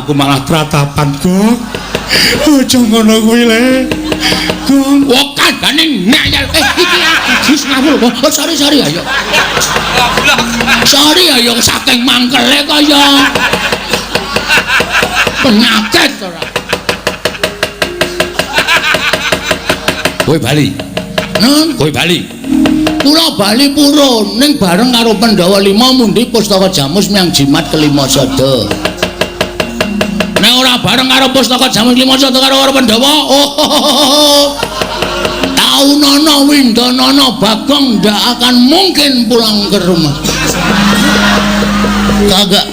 Aku malah tratapan, Gong. Aja ngono kuwi, Le. Gong. Wah, kandhane ngeyel. Iki aku wis ngawur. Oh, sorry, sorry ayo. Sorry ayo saking mangkele kaya penyakit ora. Kowe bali. Nun, kowe bali. Kula bali purun ning bareng karo Pandhawa 5 mundi pustaka jamus miang jimat kelima sada. Nek ora bareng karo pustaka jamus lima sada karo para Pandhawa, oh. Taunana windanana Bagong ndak akan mungkin pulang ke rumah. Kagak.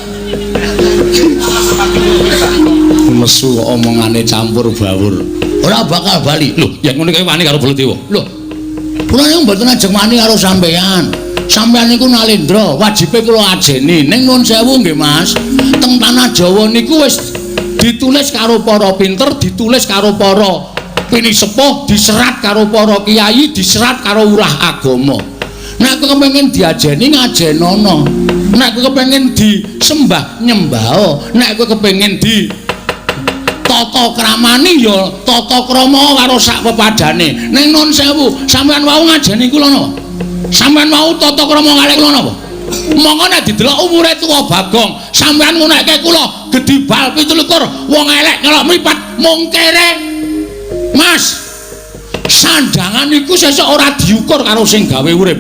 Mesu omongane campur bawur. Ora bakal bali. Lho, yen ngono kae wani karo Baladewa. Lho, kula niku mboten ajeng wani karo sampeyan. Sampeyan niku nalendra, wajibe kula ajeni. Ning nuwun sewu nggih, Mas. Teng tanah Jawa niku wis ditulis karo para pinter, ditulis karo para pinisepuh, diserat karo para kiai, diserat karo urah agama. Nek kowe kepengin diajeni ngajenono. Nek kowe kepengin disembah nyembah. Nek kowe kepengin di tata kramani ya tata krama karo sak pepadane. Ning nun sewu, sampeyan wau ngajeni kula napa? Sampeyan wau tata krama kalih kula napa? Monggo nek didelok umure tuwa Bagong, sampeyan ngunekke kula gedhi bal 27, wong elek nyelok mripat mung kere. Mas, sandangan iku sesuk ora diukur karo sing gawe urip.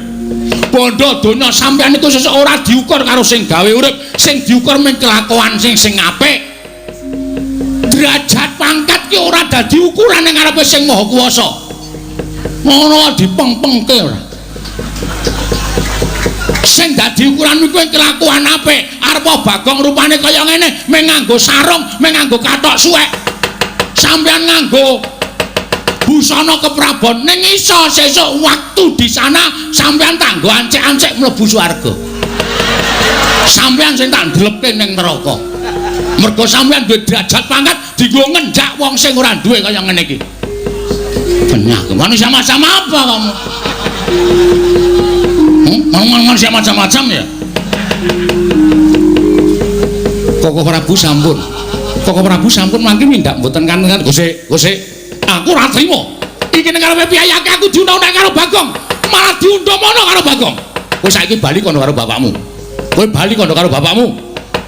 Bondo donya sampeyan iku sesuk ora diukur karo sing gawe urip, sing diukur mung kelakuan sing apik. Derajat pangkat ki ora dadi ukuran ning ngarepe sing Maha Kuwasa. Ngono dipeng-pengke ora. Sing dadi ukuran iku kelakuan apik. Arep Bagong rupane kaya ngene, mung nganggo sarung, mung nganggo kathok suwek. Sampeyan nganggo busana keprabon ning iso sesuk waktu di sana sampeyan tanggo ancik-ancik mlebu swarga. Sampeyan sing tak ndlepke ning neraka. Mergo sampeyan duwe derajat pangkat dienggo ngenjak wong sing ora duwe kaya ngene iki. Penyakit manusia macam apa kamu? Manusia macam-macam ya. Koko Prabu sampun. Koko Prabu sampun mangke mindak mboten kanten Gosek, Gosek. Aku ora trimo. Iki ning karepe piyayake aku diundang-undang karo Bagong, malah diundang mono karo Bagong. Kowe saiki bali kono karo bapakmu. Kowe bali kono karo bapakmu.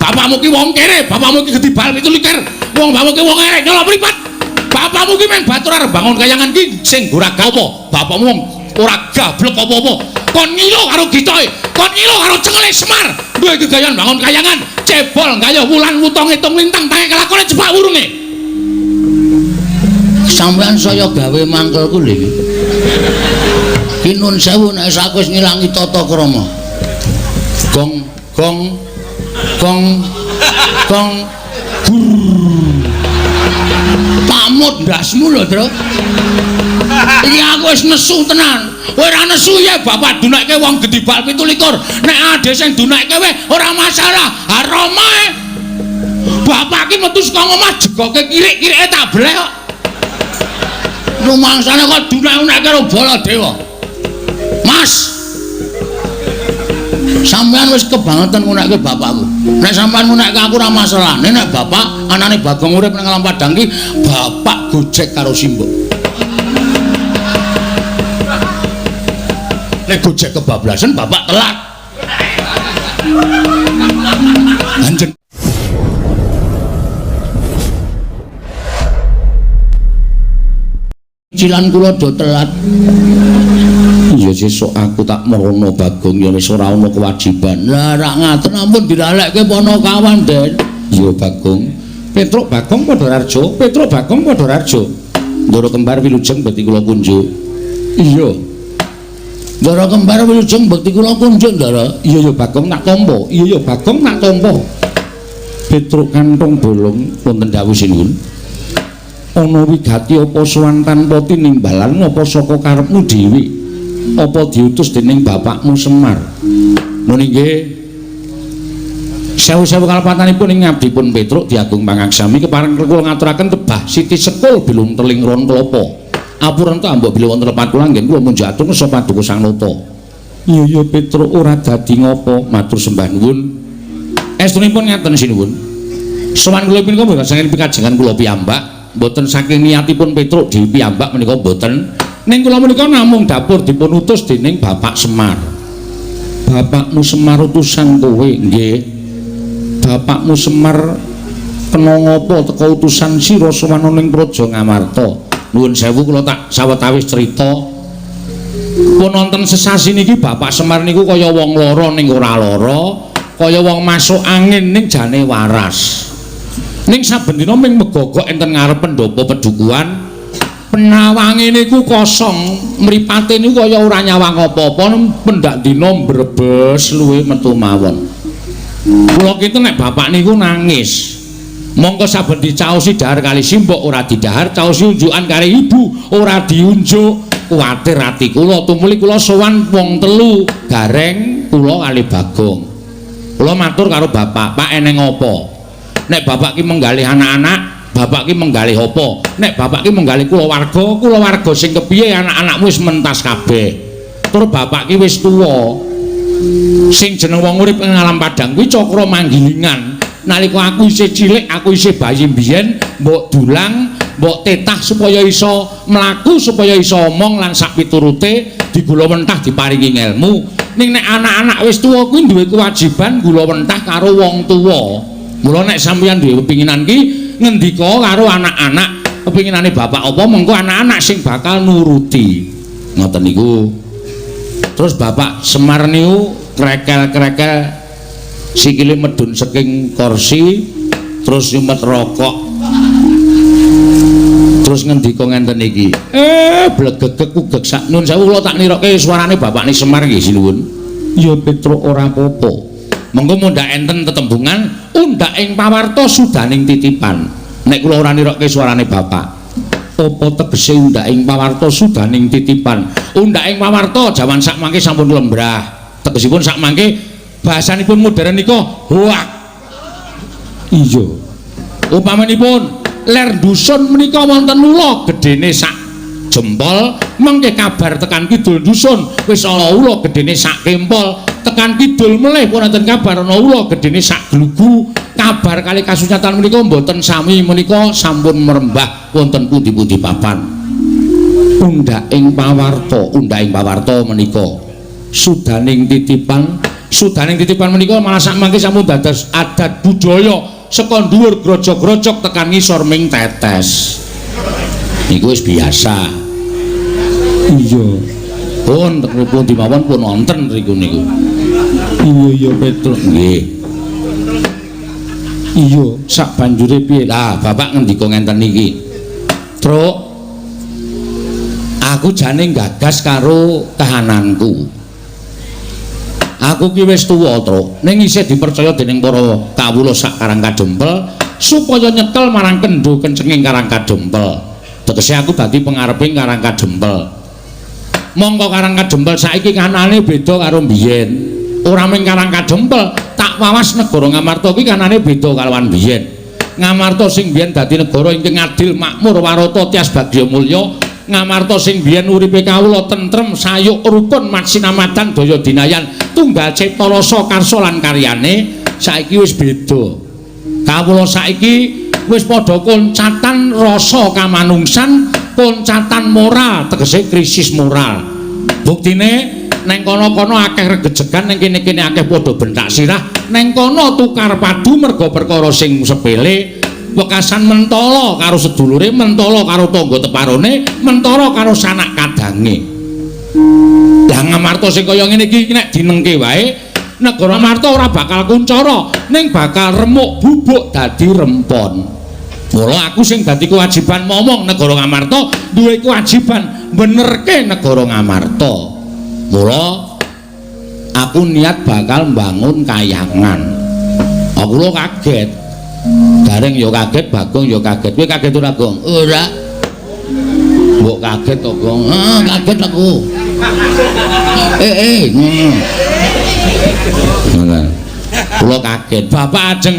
Bapakmu ki wong kere, bapakmu ki gedhi bal 27. Wong bapakmu ki wong elek nyolok mripat. Bapakmu ki mung batur arep bangun kayangan ki sing ora apa. Bapakmu wong ora gablek apa-apa. Kon ngilo karo gitoe, kon ngilo karo cengele Semar. Duwe gegayan bangun kayangan, cebol gayuh wulan wutong ngitung lintang tange kelakone jepak wurunge. Sampeyan saya gawe mangkelku lho iki. Ki nun sewu nek aku wis ngilangi tata krama. Gong gong gong gong gur. Pamut ndasmu lho, Tru. Iki aku wis nesu tenan. Kowe ora nesu ya bapak dunekke wong gedhi bal 27. Nek ade sing dunekke kowe ora masalah. Ha romae. Bapak ki metu saka omah jegoke kirik-kirike tak bleh kok. Rumangsane kok dunek-unek karo Baladewa. Mas, sampeyan wis kebangetan ngunekke bapakku. Nek sampeyan ngunekke aku ora masalah. Nek bapak anane Bagong urip nang alam padang ki, bapak gojek karo simbok. Nek gojek kebablasan bapak telat. Anjen Cilan kula do telat. Ya sesuk aku tak merono Bagong ya wis ora ana kewajiban. Lah rak ngaten ampun dilalekke Ponokawan, Den. Ya Bagong. Petruk Bagong padha rarjo, Petruk Bagong padha rarjo. Ndara kembar wilujeng bekti kula kunjuk. Iya. Ndara kembar wilujeng bekti kula kunjuk, Ndara. Iya ya Bagong tak tampa. Iya ya Bagong tak tampa. Petruk kantong bolong wonten dawuh sinuwun. Ana wigati apa sowan tanpa tinimbalan apa saka karepmu dhewe? Apa diutus dening bapakmu Semar? Nun inggih. Sewu-sewu kalepatanipun ing ngabdipun Petruk diagung pangaksami kepareng kula ngaturaken tebah siti sekul bilung teling ron klapa. Apurenta mbok bilih wonten lepat kula anggen kula munjuk atur ngeso paduka Sang Nata. Iya ya Petruk ora dadi ngapa matur sembah nuwun. Estunipun ngaten sinuwun. Sowan kula punika mboten saking pikajengan kula piyambak, mboten saking niatipun Petruk Dewi piyambak menika mboten. Ning kula menika namung dapur dipun utus dening Bapak Semar. Bapakmu Semar utusan kowe? Nggih. Bapakmu Semar kena ngapa teka utusan sira sowan ning Praja Ngamarta? Nuwun sewu kula tak sawetawis crita. Pun wonten sesasi niki Bapak Semar niku kaya wong lara ning ora lara, kaya wong masuk angin ning jane waras. Ning saben dina ming megogok enten ngarep pendopo pedukuhan. Penawange niku kosong, mripate niku kaya ora nyawang apa-apa, pendak dina mbrebes luwe metu mawon. Kula kinten nek bapak niku nangis. Mongko saben dicaosi dahar kali simbok ora didahar, caosi unjukan kali ibu ora diunjuk. Kuwatir ati kula, tumuli kula sowan wong telu, Gareng, kula kali Bagong. Kula matur karo bapak, "Pak eneng apa? Nek bapak ki menggalih anak-anak, bapak ki menggalih apa? Nek bapak ki menggalih kulawarga, kulawarga sing kepiye anak-anakmu wis mentas kabeh. Tur bapak ki wis tuwa. Sing jeneng wong urip ing alam padang kuwi cakra manggilingan. Nalika aku isih cilik, aku isih bayi mbiyen, mbok dulang, mbok tetah supaya iso mlaku, supaya iso omong lan sak piturute digula mentah diparingi ngelmu. Ning nek anak-anak wis tuwa kuwi duwe kewajiban gula mentah karo wong tuwa. Mula nek sampeyan duwe pepinginan ki ngendika karo anak-anak, pepinginane bapak apa mengko anak-anak sing bakal nuruti." Ngoten niku. Terus Bapak Semar niku krekel-krekel sikile medhun saking kursi, terus nyumet rokok. Terus ngendika ngenten iki. Blegegek kugek sak nun sewu kula tak nirokke suarane bapakne Semar nggih sinuwun. Ya Petruk ora apa-apa. Mengko mundhak enten tetembungan undhak ing pawarta sudaning titipan. Nek kula ora nirokke suarane bapak. Apa tegese undhak ing pawarta sudaning titipan? Undhak ing pawarta jaman sak mangke sampun lembrah. Tegesipun sak mangke bahasanipun modern nika hoak. Iya. Upamanipun ler dusun menika wonten ula gedene sak jempol, mangke kabar tekan kidul dusun wis ana ula gedene sak kempol, tekan kidul melih pun wonten kabar ana ula gedene sak glugu. Kabar kali kasunyatan menika mboten sami, menika sampun merembah wonten pundi-pundi papan. Undhak ing pawarta, undhak ing pawarta menika sudaning titipan, sudaning titipan menika malah sak mangke sampun dados adat budaya saka dhuwur grojog-grojog tekan ngisor ming tetes. Niku wis biasa. Iya. Pun teng pundi mawon pun wonten mriku niku. Iya iya Petruk. Nggih. Iya, sak banjure piye? Lah, bapak ngendika ngenten iki. Truk, aku jane gagas karo kahananku. Aku ki wis tuwa, Truk. Ning isih dipercaya dening para kawula sak Karang Kadempel supaya nyekel marang kendho kencenging Karang Kadempel. Tegese aku dadi pengareping Karang Kadempel. Mongko Karang Kadempel saiki kanane beda karo mbiyen. Ora mung Karang Kadempel, tak wawas negara Ngamarta kuwi kanane beda kalawan biyen. Ngamarta sing biyen dadi negara ingkang adil, makmur, warata, tias bagya mulya. Ngamarta sing biyen uripe kawula tentrem, sayuk, rukun, matsinamadan, daya dinayan, tunggal cipta rasa karsa lan karyane, saiki wis beda. Kawula saiki wis padha koncatan rasa kamanungsan, koncatan moral, tegese krisis moral. Buktine neng kono-kono akeh regejegan, neng kene-kene akeh padha bentak sirah, neng kono tukar padu merga perkara sing sepele, wekasan mentala karo sedulure, mentala karo tangga teparone, mentala karo sanak kadange. Lah Ngamarta sing kaya ngene iki nek dinengke wae, negara Ngamarta ora bakal kuncara, ning bakal remuk bubuk dadi rempon. Mula aku sing dadi kewajiban momong negara Ngamarta duwe kewajiban benerke negara Ngamarta. Mula aku niat bakal mbangun kayangan. Aku lho kaget. Gareng ya kaget, Bagong ya kaget. Kowe kaget ora, Gong? Ora. Mbok kaget to, Gong? Heeh, kaget aku. Ngono. Ngono. Kula kaget. Bapak ajeng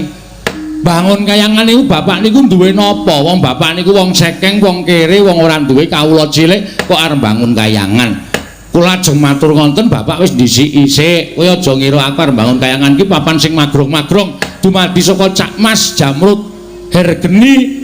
bangun kayangan niku, bapak niku duwe napa? Wong bapak niku wong sekeng, wong kere, wong ora duwe, kawula cilik kok arep bangun kayangan. Kula ajeng matur ngonten, bapak wis ndhisiki sik. Kowe aja ngira aku arep bangun kayangan ki papan sing magrong-magrong dumadi saka Cak Mas, Jamrut, Hergeni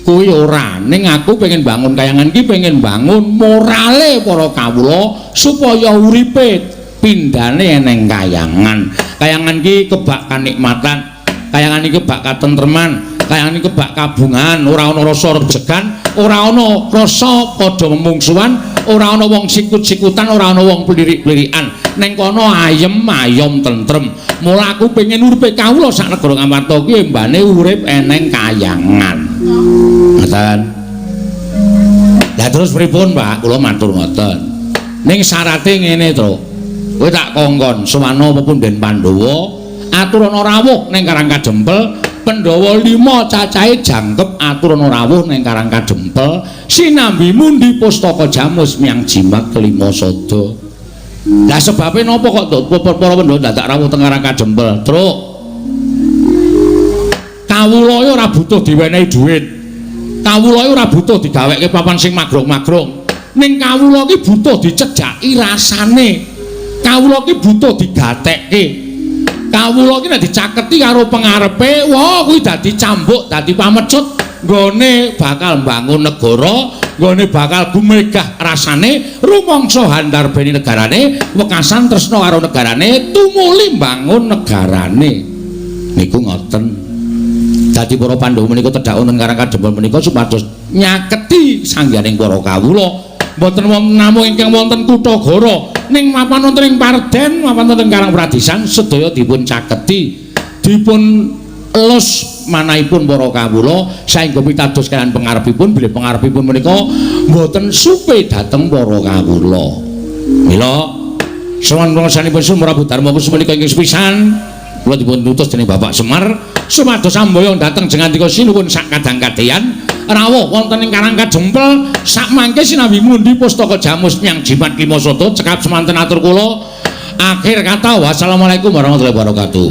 kuwi ora. Ning aku pengen bangun kayangan ki pengen bangun morale para kawula supaya uripe pindhane eneng kayangan. Kayangan ki kebak kanikmatan, kayangan iki kebak katentreman, kayangan iki kebak kabungan, ora ana rasa rejegan, ora ana rasa padha memungsuhan, ora ana wong sikut-sikutan, ora ana wong plirik-plirikan. Ning kono ayem ayom tentrem. Mula aku pengen uripe kawula sak negara Ngamarta kuwi embane urip eneng kayangan. Ngoten. Lah terus pripun, Pak? Kula matur ngoten. Ning syarate ngene, Truk. Kowe tak kongkon sowana pepunden Pandhawa aturana rawuh ning Karang Kadempel. Pandhawa 5 cacahe jangkep aturana rawuh ning Karang Kadempel sinambi mundi pustaka jamus miang jimat kelima sada. Lah sebabe napa kok para Pandhawa dadak rawuh teng Karang Kadempel? Truk, kawula ora butuh diwenehi dhuwit, kawula ora butuh digawekke papan sing magrong-magrong, ning kawula ki butuh dicedhaki rasane, kawula ki butuh digatekke. Kawula ki nek dicaketi karo pengarepe, wah kuwi dadi cambuk, dadi pamecut, nggone bakal mbangun negara, nggone bakal gumegah rasane, rumangsa handarbeni negarane, wekasan tresna karo negarane, tumuli mbangun negarane. Niku ngoten. Dadi para Pandhawa menika tedhak wonten Karang Kadempel menika supados nyaketi sangganing para kawula. Mboten namung ingkang wonten Kutagara, ning mapan wonten ing Parden, mapan wonten Karang Pradisan sedaya dipun caketi, dipun elus manahipun para kawula saengga pitados kaliyan pengarepipun, bilih pengarepipun menika mboten supe dhateng para kawula. Mila sowan pangesanipun Sumur Prabu Darma Kusuma menika ingkang sepisan kula dipun utus dening Bapak Semar supados samboyong dhateng jengandika sinuwun sak kadang-kadheyan rawuh wonten ing Karang Kadempel sakmangke sinambi mundi pustaka jamus miang jimat lima sada. Cekap semanten atur kula, akhir kata wassalamualaikum warahmatullahi wabarakatuh.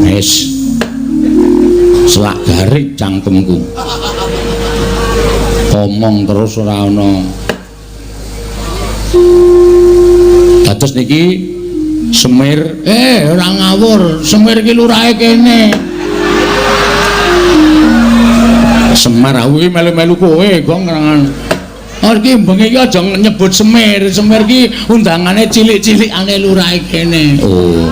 Wis selak garik cangkemku omong terus ora ana. Dados niki Semir, ora ngawur, Semir ki lurahe kene. Semar aku iki melu-melu kowe, Gong. Oh iki bengi iki aja nyebut Semir. Semir ki undangane cilik-cilikane lurahe kene. Oh.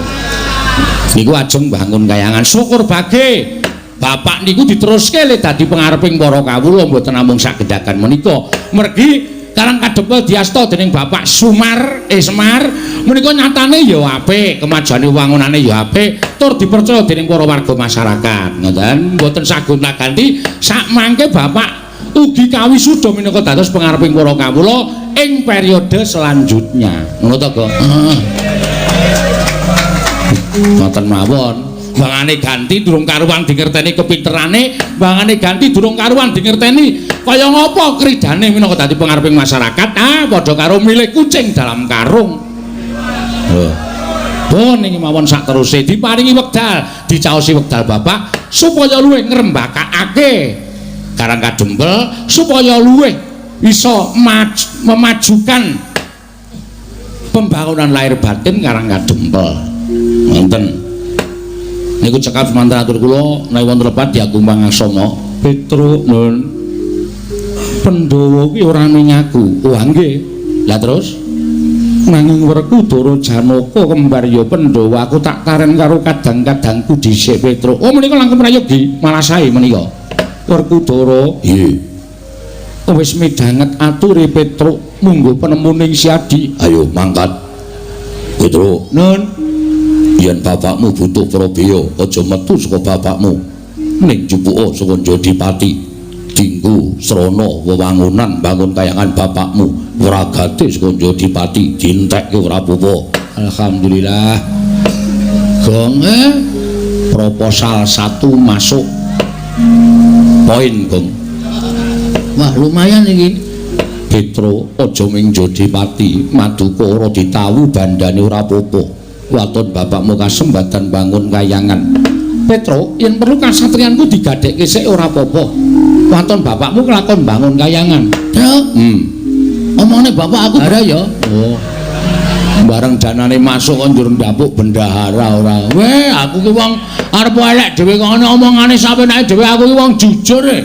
Niku ajeng bangun kayangan. Syukur bage bapak niku diteruske le dadi pengareping para kawula mboten namung sak gedhagan menika. Mergi Karang Kadempel diasta dening Bapak Sumar, Semar menika nyatane ya apik, kemajuane wangunane ya apik, tur dipercaya dening para warga masyarakat. Ngoten, mboten sagonta-ganti sakmangke bapak ugi kawisuda minangka dados pengareping para kawula ing periode selanjutnya. Ngono to, Gong? Heeh. Ngoten mawon. Bangane ganti durung karuan dingerteni kepinterane, bangane ganti durung karuan dingerteni kaya ngapa kridane minangka dadi pengareping masyarakat. Ah, padha karo milih kucing dalam karung. Lho. Pun niki mawon sak teruse diparingi wekdal, dicaosi wekdal bapak supaya luwih ngrembakakake Karang Kadempel, supaya luwih iso memajukan pembangunan lahir batin Karang Kadempel. Ngoten. Niku cekap semanten atur kula, menawi wonten lepat diagung pangasama. Petruk nun. Pandhawa kuwi ora ning aku. Wah nggih. Lah terus nanging Werkudara Janaka kembar ya Pandhawa, aku tak taren karo kadang-kadangku dhisik Petruk. Oh menika langkung prayogi malah sae menika. Werkudara nggih. Wis midhanget ature Petruk munggo penemuning Siadi. Ayo mangkat. Petruk nun. Yen bapakmu butuh prabeya, aja metu saka bapakmu. Ning jupuka saka Jodipati. Dinggo srana wewangunan bangun kayangan bapakmu. Wragate saka Jodipati dientekke ora apa-apa. Alhamdulillah. Gong proposal 1 masuk. Poin, Gong. Wah, lumayan iki. Petro aja ming Jodipati, maduka ora ditawu bandane ora apa-apa. Waton bapakmu kasembatan bangun kayangan. Petro, yen perlu kasatriyanku digadhekke sik ora apa-apa. Waton bapakmu kelakon bangun kayangan. Truk. Omongne bapak aku ora ya. Oh. Bareng danane masuk kok njur ndapuk bendahara ora. Weh, aku ki wong arep elek dhewe kok ana omongane sapenake dhewe, aku ki wong jujur e.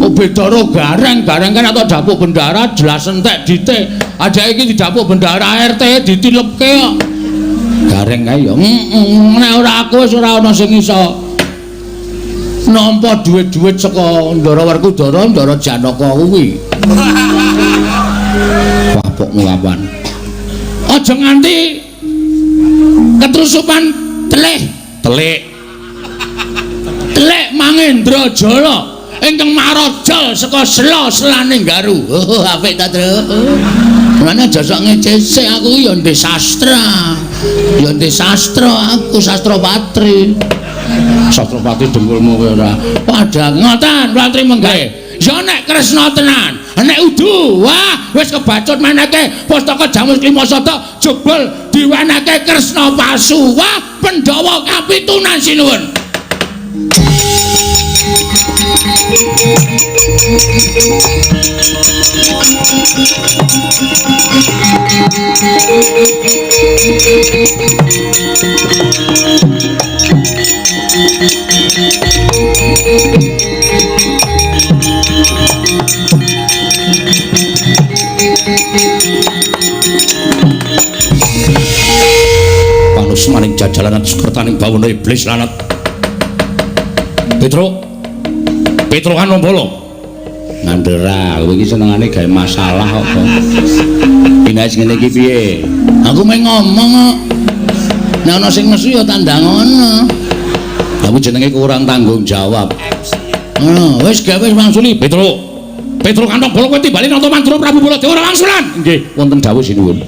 Kok beda karo Gareng, Gareng kan atau dapuk bendahara jelas entek dite. Aja iki didapuk bendahara RT ditilepke kok. Gareng kae ya. Nek ora aku wis ora ana sing iso nampa dhuwit-dhuwit saka Ndara Werkudara, Ndara Janaka kuwi. Wah, pokmu kapan? Aja nganti ketrusupan telih. Telik. Telik Mangendra Jala ingkang maraja saka sela-selane Garu. Oh, apik ta, Tru? Mulane aja sok ngece aku ya ndek sastra. Ya ndek sastra aku, sastra patri. Sastra patri dengkulmu kowe ora. Padha ngoten, Ratri menggawe. Ya nek Kresna tenan, nek udu, wah wis kebacut meneke pustaka Jamus Klimasada jebul diwenehke Kresna palsu. Wah, Pandhawa kapitunan sinuwun. Panus maning jajalanan sukertaning bawana iblis lanat. Petro, Petro kan nombolo. Ngandera, kowe iki senengane gawe masalah kok. Dinae ngene iki piye? Aku mung ngomong kok. Nek ana sing nesu ya tandang ngono. Aku jenenge kurang tanggung jawab. Ngono, wis gawe wangsuli. Petro, Petro kantong bolo kowe timbali nonton Mandura Prabu Baladewa ora wangsulan. Nggih, wonten dawuh sinuwun.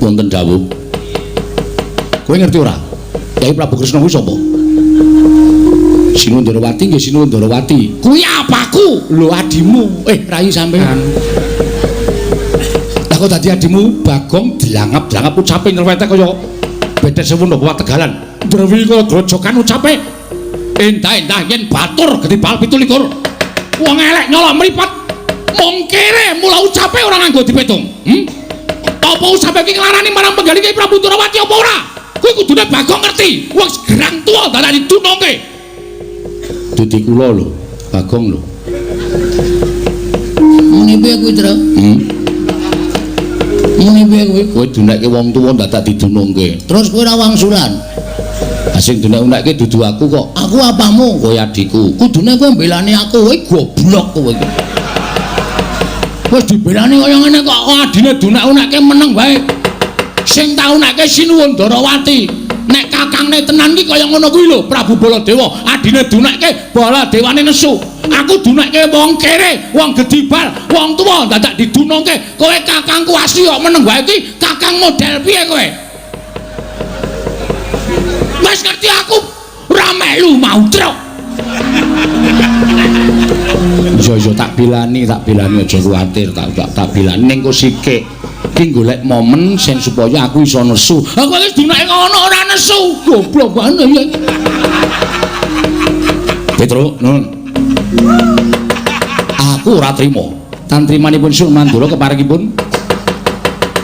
Wonten dawuh. Kowe ngerti ora? Kyai Prabu Kresna kuwi sapa? Sinuwun Ndarawati nggih Sinuwun Ndarawati. Kuwi apaku? Lho adimu. Rai sampean. Lah kok dadi adimu Bagong dilangap-dilangap ucape nyerwetek kaya bedes sewu napa Tegalan. Ndrewi kaya grojokan ucape. Endah-endah yen batur gedhe bal 27. Wong elek nyolok mripat. Mung kere mula ucape ora nganggo dipitung. Apa ucape iki nglarani marang penggalih Kyai Prabu Ndarawati apa ora? Kuwi kudune Bagong ngerti. Wong gerang tuwa dadak didunungke. Dadi kula lho, Bagong lho. Muni piye kuwi, Tru? Muni piye kuwi? Kowe dunekke wong tuwa dadak didunungke. Terus kowe ora wangsulan. Ha sing dunek-unekke dudu aku kok. Aku apamu? Kowe adikku. Kudune kowe mbelani aku, kowe goblok kowe iki. Wis dibelani kaya ngene kok adine dunek-unekke meneng wae. Sing tau nekke Sinuwun Ndarawati. Nek kakangne tenan ki kaya ngono kuwi lho, Prabu Baladewa. Adine dunekke, Baladewane nesu. Aku dunekke wong kere, wong gedibal, wong tuwa dadak didunungke. Kowe kakangku asli kok meneng wae iki, kakang model piye kowe? Wis ngerti aku ora melu mautruk. Iya tak bilani aja kuwatir, tak bilani ning kok sikik. Iki golek momen sing supaya aku iso nesu. Aku wis dunake ngono ora nesu. Goblok banget ya. Petro, nun. Aku ora trima. Tantrimanipun Sun Mandura keparengipun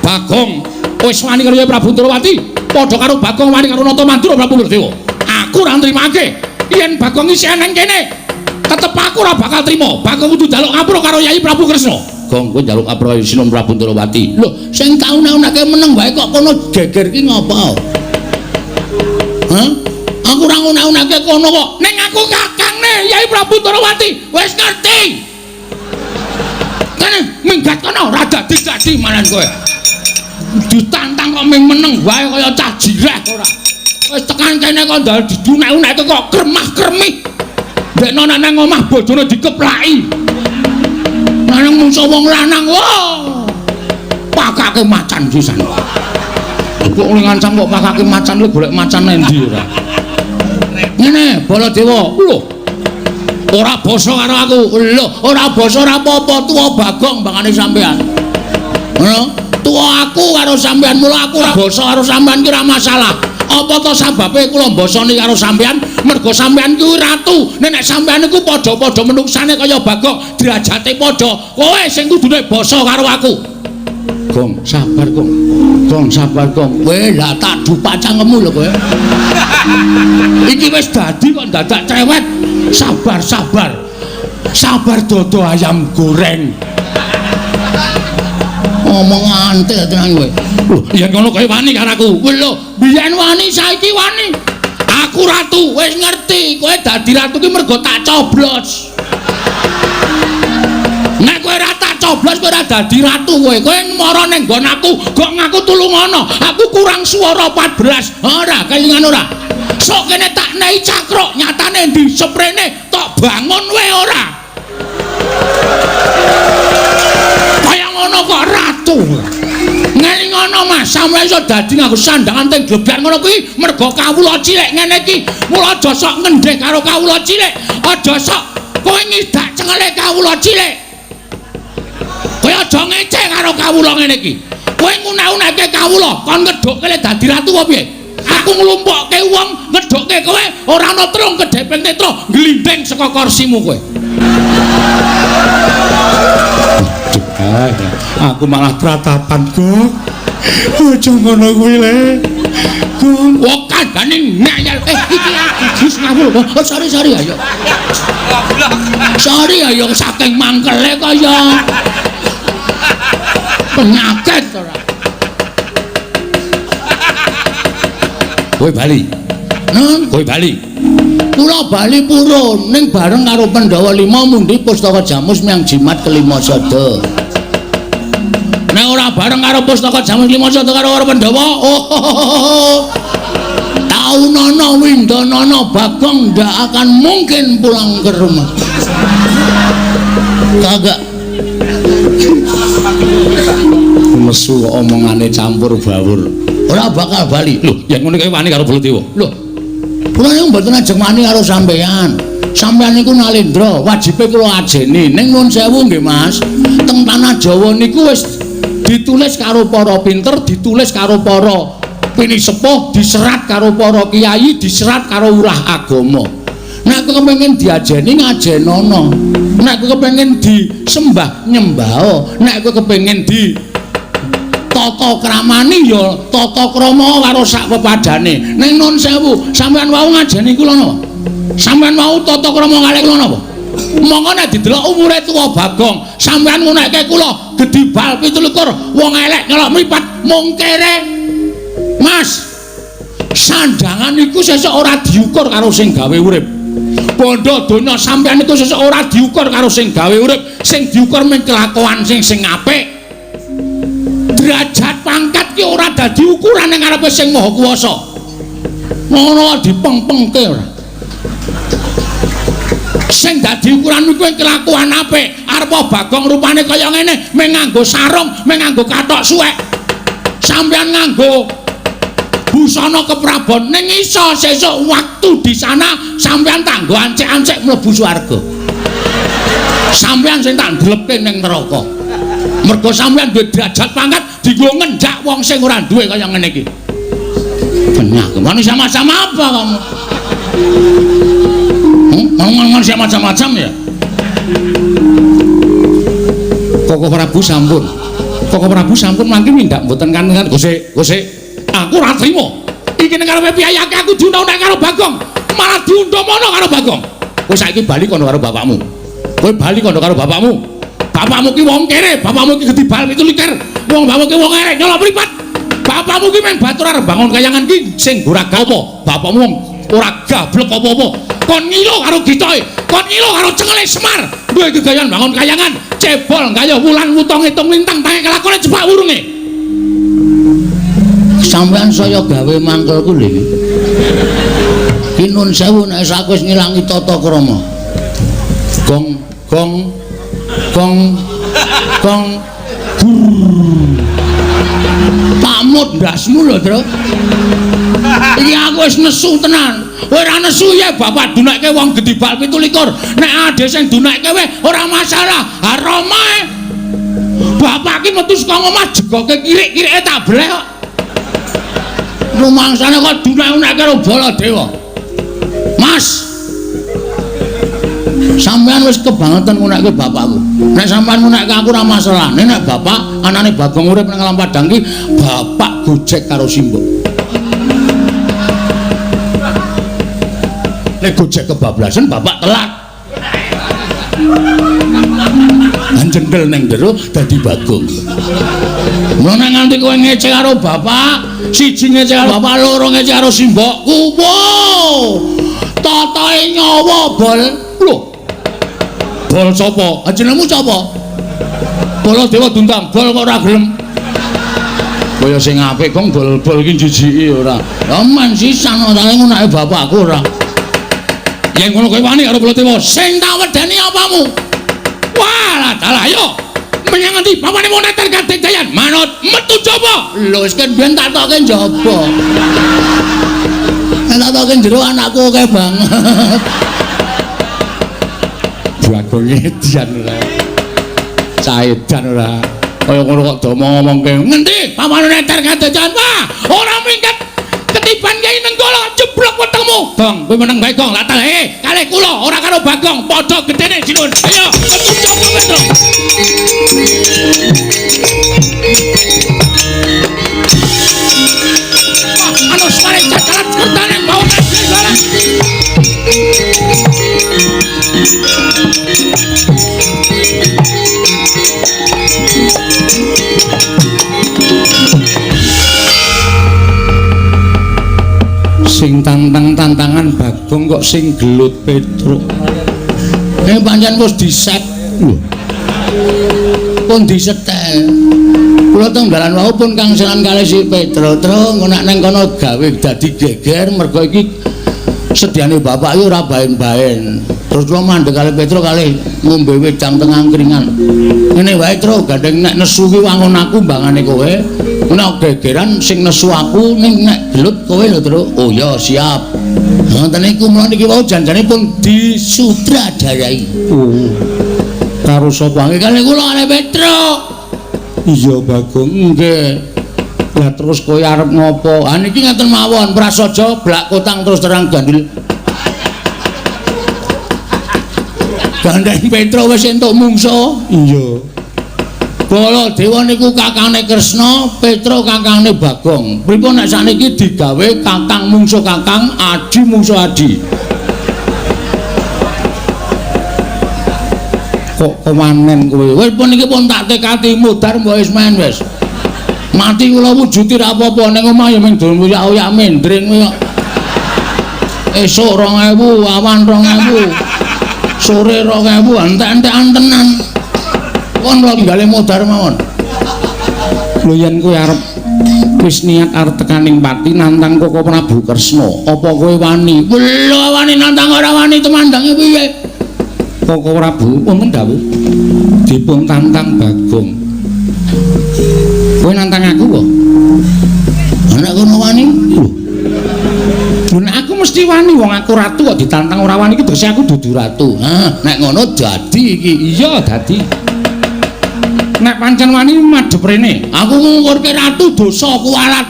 Bagong wis wani karo Prabu Ndarawati, padha karo Bagong wani karo Nata Mandura Prabu Baladewa. Aku ora nrimake. Yen Bagong isih nang kene, tetep aku ora bakal trima. Bagong kudu njaluk ngapura karo Yai Prabu Kresna. Gong kowe njaluk ngapura Sinuwun Prabu Ndarawati. Lho, sing tau unake meneng wae kok kono geger ki ngopo? Hah? Aku ora ngunak-unake kono kok. Ning aku kakangne Yai Prabu Ndarawati. Wis ngerti. Kene minggat kono ora dadi-dadi malan kowe. Ditantang kok ming meneng wae kaya cah jireh ora. Wis tekan kene kok ndal didunek-uneke kok kremah-kremih. Ndekno nang omah bojone dikeplaki. Nang mungso wong lanang, wah. Pakake macan sisan. Kok ngancam kok pakake macan lu golek macan endi ora? Ngene, Baladewa. Lho. Ora basa karo aku. Lho, ora basa ora apa-apa, tuwa Bagong bangane sampean. Ngono? Tuwa aku karo sampean, mula aku ora basa karo sampean ki ora masalah. Apa to sababe kula mbasani karo sampean? Mergo sampean kuwi ratu. Nek sampean iku padha-padha menungsane kaya Bagong, derajate padha. Kowe sing kudune basa karo aku. Gong, sabar Gong. Gong, sabar Gong. Kowe lah tak dupak cangkemmu lho kowe. Iki wis dadi kok dadak cerewet. Sabar, sabar. Sabar dodo ayam goreng. Ngomong antek tenan kowe. Lho, yen ngono kowe wani karo aku. Kowe lho, biyen wani saiki wani. Aku ratu, wis ngerti. Kowe dadi ratu ki mergo tak coblos. Nek kowe ora tak coblos kowe ora dadi ratu kowe. Kowe mara ning nggon aku, gok ngaku tulungono. Aku kurang swara 14. Ora kelingan ora. Sok kene tak nei cakruk, nyatane ndi seprene tok bangun wae ora. Kaya ngono kok ratu. Ngelingono Mas, sampe iso dadi nganggo sandangan teng glebyar ngono kuwi mergo kawula cilik ngene iki. Mula aja sok ngendhek karo kawula cilik, aja sok kowe ngidak cengele kawula cilik. Kowe aja ngece karo kawula ngene iki. Kowe ngunek-unekke kawula, kon ngedhukke le dadi ratu apa piye? Aku nglumpukke wong ngedhukke kowe ora ana trung kedheping netra glindhing saka kursimu kowe. Aku malah tratapan, Gong. Aja ngono kuwi le. Gong, wong kandhane ngeyel. Iki aku wis ngawur. Oh, sorry sorry ayo. Sorry ayo saking mangkele kaya penyakit ora. Kowe bali. Nun, kowe bali. Kula bali purun ning bareng karo Pandhawa 5 mundi pustaka Jamus miang jimat kelima sada. Nek ora bareng karo pustaka Jamus lima sada karo Pandhawa, oh, taunono windonono Bagong ndak akan mungkin pulang ke rumah. Kagak. Mesu kok omongane campur bawur. Ora bakal bali. Lho, yen ngono kowe wani karo Baladewa. Lho, kula niku mboten ajeng wani karo sampeyan. Sampeyan niku nalendra, wajibe kula ajeni. Ning nuwun sewu nggih Mas, teng tanah Jawa niku wis ditulis karo para pinter, ditulis karo para pinisepuh, diserat karo para kiai, diserat karo urah agama. Nek kowe kepengin diajeni ngajenono. Nek kowe kepengin disembah nyembah. Nek kowe kepengin di tata kramani ya tata krama karo sak pepadane. Ning nun sewu, sampeyan wau ngajeni kula napa? Sampeyan wau tata krama kalih kula napa? Monggo nek didelok umure tuwa Bagong, sampeyan ngunekke kula gedhi bal 27, wong elek nyelok mripat mung kere. Mas, sandangan iku sesuk ora diukur karo sing gawe urip. Bondo donya sampeyan iku sesuk ora diukur karo sing gawe urip, sing diukur mung kelakuan sing sing apik. Derajat pangkat ki ora dadi ukuran ning ngarepe sing Maha Kuwasa. Ngono dipengpengke ora. Sing dadi ukuran iku kelakuan apik. Arep Bagong rupane kaya ngene, mung nganggo sarung, mung nganggo kathok suwek. Sampeyan nganggo busana keprabon ning iso sesuk waktu di sana sampeyan tak nggo ancik-ancik mlebu swarga. Sampeyan sing tak ndlepke ning neraka. Mergo sampeyan duwe derajat pangkat dienggo ngenjak wong sing ora duwe kaya ngene iki. Penyakit manusia macam apa kamu? Manusia macam-macam ya? Koko Prabu sampun. Koko Prabu sampun mangke mindak mboten kangen Gosek, Gosek. Aku ora trimo. Iki ning karepe piyayake aku diundang karo Bagong, malah diundang mono karo Bagong. Kowe saiki bali kono karo bapakmu. Kowe bali kono karo bapakmu. Bapakmu ki wong kere, bapakmu ki gedhi bal 27. Wong bapakmu ki wong elek nyolok mripat. Bapakmu ki mung batur arep bangun kayangan ki sing ora apa. Bapakmu wong ora gablek apa-apa. Kon ngilo karo gitoke, kon ngilo karo cengele Semar. Duwe gegayan bangun kayangan, cebol gayuh wulan wutung ngitung lintang tangi kelakone jepak wurunge. Sampeyan saya gawe mangkelku lho iki. Ki nun sewu nek aku wis ngilangi tata krama. Gong gong gong gong pamut ndasmu lho, Tru. Iki aku wis nesu tenan. Kowe ora nesu ya bapak dunekke wong gedhi bal 27. Nek ade sing dunekke wae ora masalah. Haromae. Bapak ki metu saka omah jegoke kirik-kirike tak bleh kok. Rumangsane kok dunek-unekke karo Baladewa. Mas. Sampeyan wis kebangetan ngunekke bapakku. Nek sampeyan ngunekke aku ora masalah. Nek bapak anane Bagong urip nang Alam Padang ki bapak gojek karo simbok. Nek gojek kebablasan bapak telat. Anjendel nang jero dadi Bagong. Mulane nganti kowe ngece karo bapak, siji ngece karo bapak, loro ngece karo simbokku. Wow! Totoe nyawa bol. Lho. Bol sapa? Jenengmu sapa? Baladewa Dundang, bol kok ora gelem. Kaya sing apik kong bol-bol iki jijiki ora. Ya men sisan ora ngunake bapakku ora. Yen ngono kowe wani karo Baladewa, sing tak wedeni apamu? Wah, dalah ayo. Menyang ngendi pawane moneter Kadejayan? Manut metu jaba. Lho wis kan biyen tak tokke njaba. Nek tak tokke jero anakku akeh banget. Bagong edan ora. Caedan ora. Kaya ngono kok do ngomongke. Ngendi pawane moneter Kadejayan? Wah, ora minggat. Ketiban Kyai Nenggala jeblok wetengmu. Gong, kowe meneng bae Gong. Lah talehe kalih kula ora karo Bagong, padha gedene sinuwun. Ayo, metu jaba Petro. Wah, ana suara jagalan kertane bau negara. Sing tantang-tantangan Bagong kok sing gelut Petruk. Pancen wis diset. Lho. Pun disetel. Kula teng dalan wau pun kangselan kalih si Petruk. Tru ngono nang kono gawe dadi geger mergo iki sediane bapak iki ora baen-baen. Terus kula mandheg kalih Petruk kalih ngombe wedang teng angkringan. Ngene wae Tru, gandeng nek nesu ki wangun aku mbangane kowe. Nek gegeran sing nesu aku ning nek gelut kowe lho Tru. Oh ya siap. Ngoten niku mula niki wau janjane pun disutradarai. Oh. Karo sapa? Nggih kalih kula kalih Petruk. Iya Bagong. Nggih. Lah terus kowe arep ngopo? Ah niki ngaten mawon, prasaja blak kotang terus terang gandul. Gandeng Petruk wis entuk mungsuh. Iya. Baladewa niku kakangne Kresna, Petruk kakangne Bagong. Pripun nek sakniki digawe kakang mungsuh kakang, adi mungsuh adi. Kok kewanen kowe? Wis pun iki pun tak tekati mudhar mbok wis men wis. Mati kula wujuti ra apa-apa ning omah ya mung dolen oyak-oyak mendring kuwi kok. Esuk 2000, awan 2000. Sore 2000, entek-entekan tenan. Kon kula tinggale modar mawon. Lho yen kowe arep wis niat arep tekaning pati nantang Koko Prabu Kresna, apa kowe wani? Lho wani nantang ora wani temandange piye? Koko Prabu wonten dawuh dipun tantang Bagong. Kowe nantang aku kok? Nek kono wani? Lho. Nek aku mesti wani wong aku ratu kok ditantang ora wani iki tegese aku dudu ratu. Hah, nek ngono dadi iki. Iya, dadi. Nek pancen wani madhep rene. Aku ngungkurke ratu dosa kuwalat.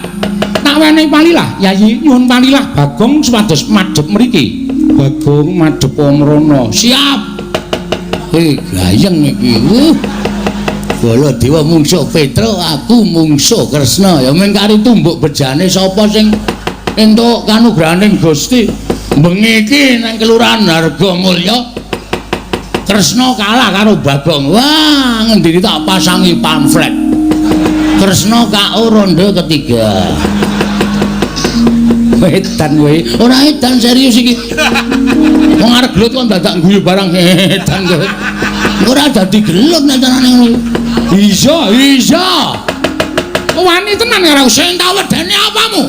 Tak wenehi palilah, Yayi nyuwun palilah Bagong supados madhep mriki. Bagong madhep mrono. Siap. Gayeng iki. Baladewa mungsuh Petruk, aku mungsuh Kresna. Ya mung kari tumbuk bejane sapa sing entuk kanugrahaning Gusti. Bengi iki nang Kelurahan Hargomulya Kresna kalah karo Bagong. Wah, ngendini tak pasangi pamflet. Kresna KO ronde ketiga. Edan kowe. Ora edan serius iki. Wong arep gelut kok dadak guyu barang edan kowe. Ora dadi gelut nek carane ngono. Iya, iya. Wani tenan karo sing tak wedeni apamu?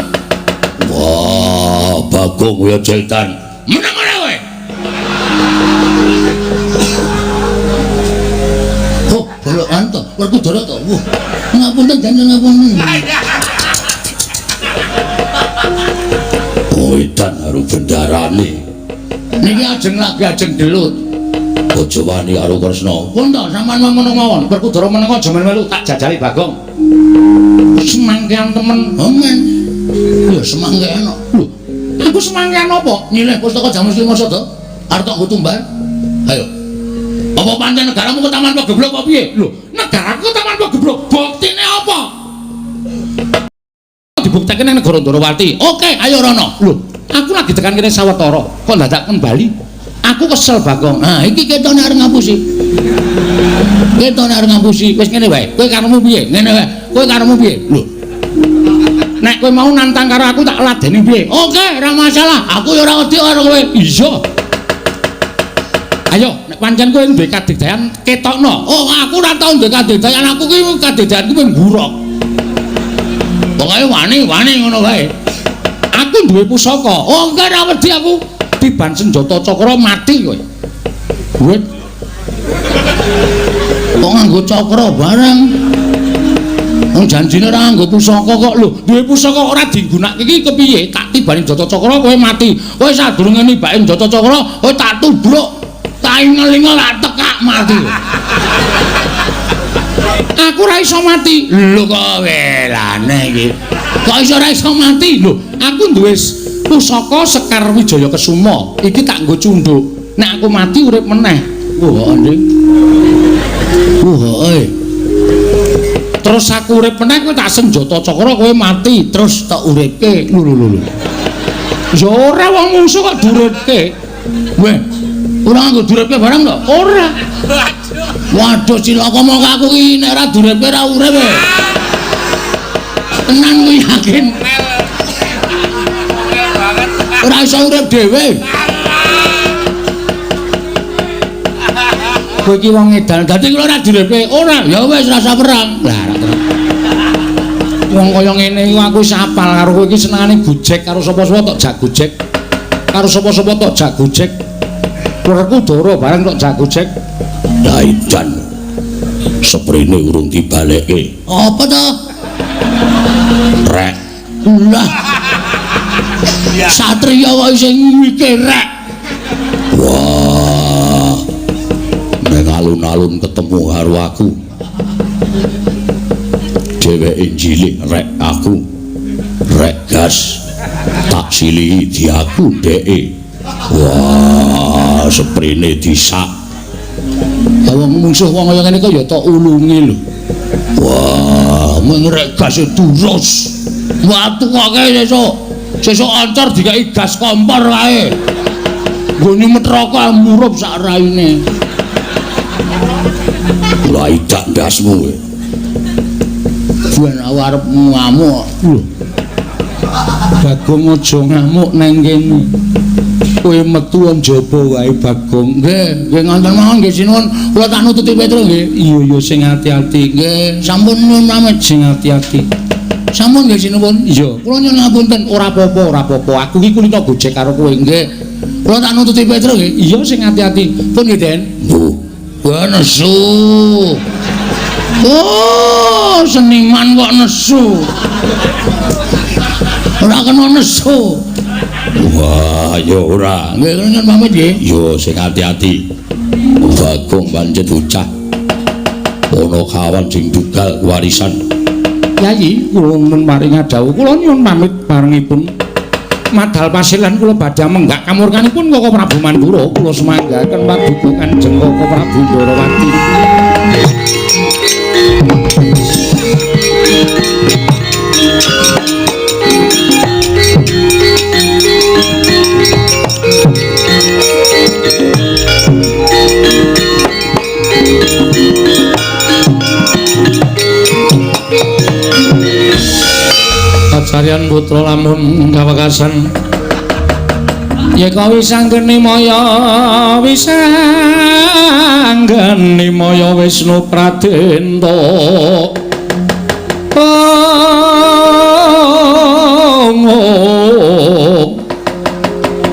Wah, Bagong ya jeltan. Meneng ora kowe? Oh, bolokan to, Werkudara to. Wah, ngapunten jangan ngapunten. Oh, edan karo bendarane. Niki ajeng lagi ajeng gelut. Aja wani karo Kresna. Pun to sampean ngono mawon. Werkudara meneng aja melu tak jajali Bagong. Semangkean temen. Amen. Ya semangkean kok. Lho, aku semangkean apa? Nyileh pustaka Jamus Lima Sada. Arep tok nggo tumbal. Ayo. Apa pancen negaramu ketaman pegeblok apa piye? Lho, negaraku ketaman pegeblok. Buktine apa? Dibuktekke nang negara Ndorowati. Oke, ayo rono. Lho, aku lagi tekan kene sawetara, kok dadak kembali? Aku kesel Bagong. Nah, iki ketone arep ngapusi. Ketone arep ngapusi. Wis ngene wae. Kowe karepmu piye? Ngene wae. Kowe karepmu piye? Lho. Nek kowe mau nantang karo aku tak ladeni piye? Oke, ora masalah. Aku ya ora wedi karo kowe. Iya. Ayo, nek pancen kowe duwe kadigdayan ketokno. Oh, aku ora tau duwe kadigdayan. Aku ki kadigdayanku mung mburok. Pokoke wani-wani ngono wae. Aku duwe pusaka. Oh, enggak ora wedi aku. Tiban senjata cakra mati kowe. Wit. Kok nganggo cakra barang? Wong janjine ora nganggo pusaka kok lho. Duwe pusaka ora digunakake iki kepiye? Tak tibani senjata cakra kowe mati. Kowe sadurunge nibake senjata cakra, kowe tak tubruk. Tak ingel-ingel tak tekak mati. Aku ora iso mati. Lho kok welane iki. Kok iso ora iso mati? Lho, aku duwe pusaka Sekar Wijaya Kesuma. Iki tak nggo cunduk. Nek aku mati urip meneh. Wah, Nding. Wah, Terus aku urip meneh kowe tak senjata cakra kowe mati, terus tak uripke. Lho lho lho. Ya ora wong mungsuh kok duripke. Weh, ora nganggo duripke barang to? Ora. Waduh cilaka mongko aku ki nek ora duripke ora urip. Tenan kuwi yakin. Ora iso urip dhewe. Kowe iki wong edan, dadi kula ora duripke. Ora, ya wis rasa perang. Lah ora terus. Wong kaya ngene iku aku wis apal karo kowe iki senengane gojek karo sapa-sapa tok jak gojek. Karo sapa-sapa tok jak gojek. Werku doro bareng tok jak gojek. Daidan. Seprene urung dibalekke. Apa to? Rek. Lah. Satria kok isih mikir rek. Wah. Nek alun-alun ketemu karo aku. Dheweke njilih rek aku. Rek gas. Tak silihi diaku dheke. Wah, seprene disak. Wong mungsuh wong kaya ngene kok ya tok ulungi lho. Wah, mung rek gas terus. Watu kok sesuk. Sesuk ancor dikai gas kompor kae. Nggo nyumet rokok murup sak raine. Lah idak ndasmu kowe. Ben aku arep ngamuk. Lho. Bagong aja ngamuk nang kene. Kowe metu njaba wae Bagong. Nggih, nggih ngonten mawon nggih sinuwun. Kula tak nututi Petro nggih. Iya iya sing ati-ati. Nggih, sampun nyuwun pamit sing ati-ati. Sampun nggih sinuwun. Iya, kula nyuwun ngapunten. Ora apa-apa, ora apa-apa. Aku iki kulino gojek karo kowe. Nggih. Kula tak nututi Petro nggih. Iya sing ati-ati. Pun nggih, Den. Lho, kowe nesu. Oh, seniman kok nesu. Ora kena nesu. Wah, ya ora. Nggih, kula nyuwun pamit nggih. Yo sing ati-ati. Bagong pancen bocah. Ana kawan sing dugal warisan. Yayi, kula nyuwun paring dawuh. Kula nyuwun pamit barengipun. Madal pasilan kula badhe menggak kamurkanipun Koko Prabu Mandura. Kula sumanggaken paduka Kanjeng Koko Prabu Ndorowati. Kacarian putra lamun kawekasan yeka wisanggeni maya wisanggeni maya Wisnu Pradenta.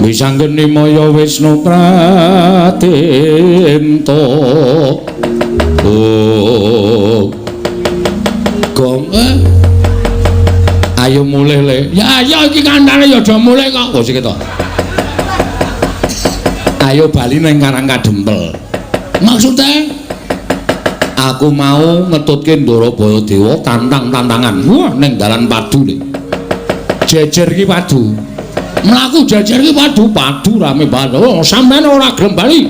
Wisanggeni maya Wisnu Pradenta. Oh. Gong ayo mulih le. Ya ayo iki kandhane ya aja mulih kok. Oh sik to. Ayo bali nang Karang Kadempel. Maksude aku mau ngetutke Ndara Baladewa tantang-tantangan. Wah ning dalan padu le. Jejer iki padu. Mlaku jejer iki padu, padu rame banget. Oh, sampean ora gelem bali.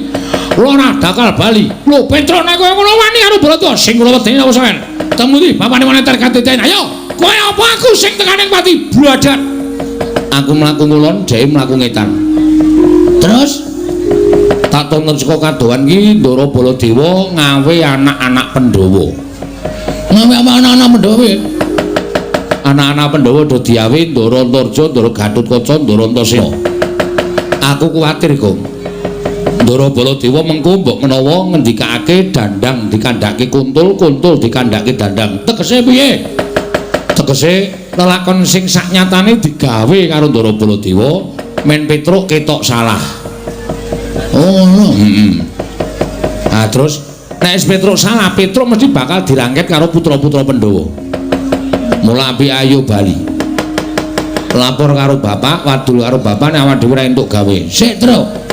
Kula ora bakal bali. Lho Petruk nek kowe ngono wani karo Baladewa sing kula wedeni apa sampean? Temu ndi bapane moneter katiten. Ayo, kowe apa aku sing tekaning pati bladat. Aku mlaku ngulon, dheke mlaku ngetan. Terus tak tonton saka kadohan ki Ndara Baladewa ngawe anak-anak Pandhawa. Ngawe anak-anak Pandhawa. Anak-anak Pandhawa do diawe Ndara Antarja, Ndara Gatotkaca, Ndara Antasena. Aku kuwatir, Gong. Ndara Baladewa mengko mbok menawa ngendikake dandang dikandhake kuntul, kuntul dikandhake dandang. Tegese piye? Tegese lelakon sing saknyatane digawe karo Ndara Baladewa men Petruk ketok salah. Oh ngono. Heeh. Ah terus nek wis Petruk salah, Petruk mesti bakal dirangket karo putra-putra Pandhawa. Mula api ayo bali. Lapor karo bapak, wadul karo bapak nek awak dhewe ora entuk gawe. Sik, Truk.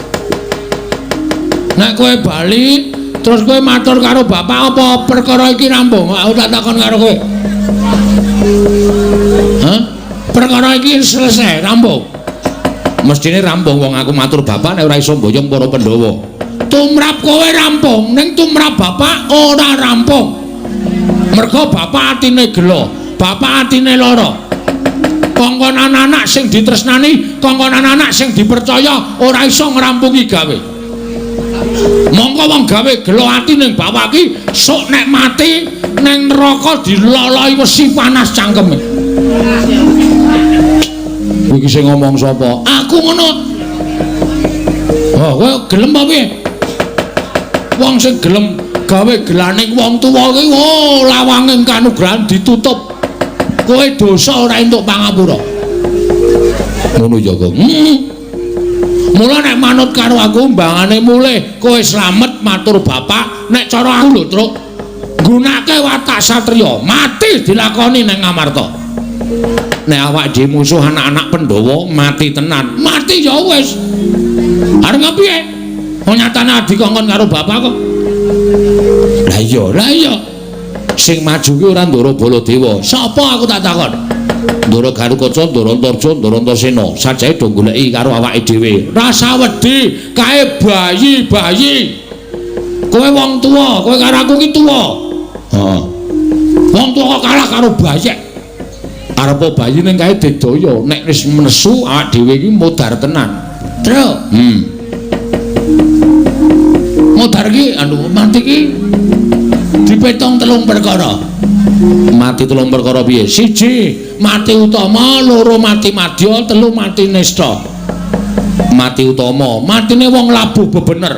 Nek kowe bali terus kowe matur karo bapak apa perkara iki rampung? Aku tak takon karo kowe. Hah? Perkara iki selesai, rampung. Mestine rampung wong aku matur bapak nek ora iso mboyong para Pandhawa. Tumrap kowe rampung, ning tumrap bapak ora rampung. Mergo bapak atine gelo, bapak atine lara. Kongkon anak-anak sing ditresnani, kongkon anak-anak sing dipercaya ora iso ngrampungi gawe. Mongko wong gawe gelo ati ning bapak iki sok nek mati ning neraka diloloi wesi panas cangkeme. Iki sing ngomong sapa? Aku ngono. Oh, kowe gelem apa piye? Wong sing gelem gawe gelaning wong tuwa iki, oh, lawange kanugrahan ditutup. Kowe dosa ora entuk pangapura. Ngono ya, Gong. Mula nek manut karo aku mbangane mulih kowe slamet matur bapak, nek cara aku lho, Truk. Nggunake watak satriya, mati dilakoni ning Ngamarta. Nek awak dhewe musuh anak-anak Pandhawa mati tenan. Mati ya wis. Arep piye? Wong nyatane dikongkon karo bapak kok. Lah iya, lah iya. Sing maju ki ora Ndara Baladewa. Sapa aku tak takon? Ndara Gatotkaca, Ndara Antarja, Ndara Antasena. Sajae do goleki karo awake dhewe. Rasa wedi kae bayi-bayi. Kowe wong tuwa, kowe karo aku ki tuwa. Heeh. Wong tuwa kok kalah karo bayek. Arepa bayi ning kae digdaya, nek wis nesu awak dhewe iki modar tenan. Truk. Modar ki anu mati ki dipetong telung perkara. Mati telung perkara piye? Siji, mati utama, loro mati madya, telu mati nista. Mati utama, matine wong labuh bebener.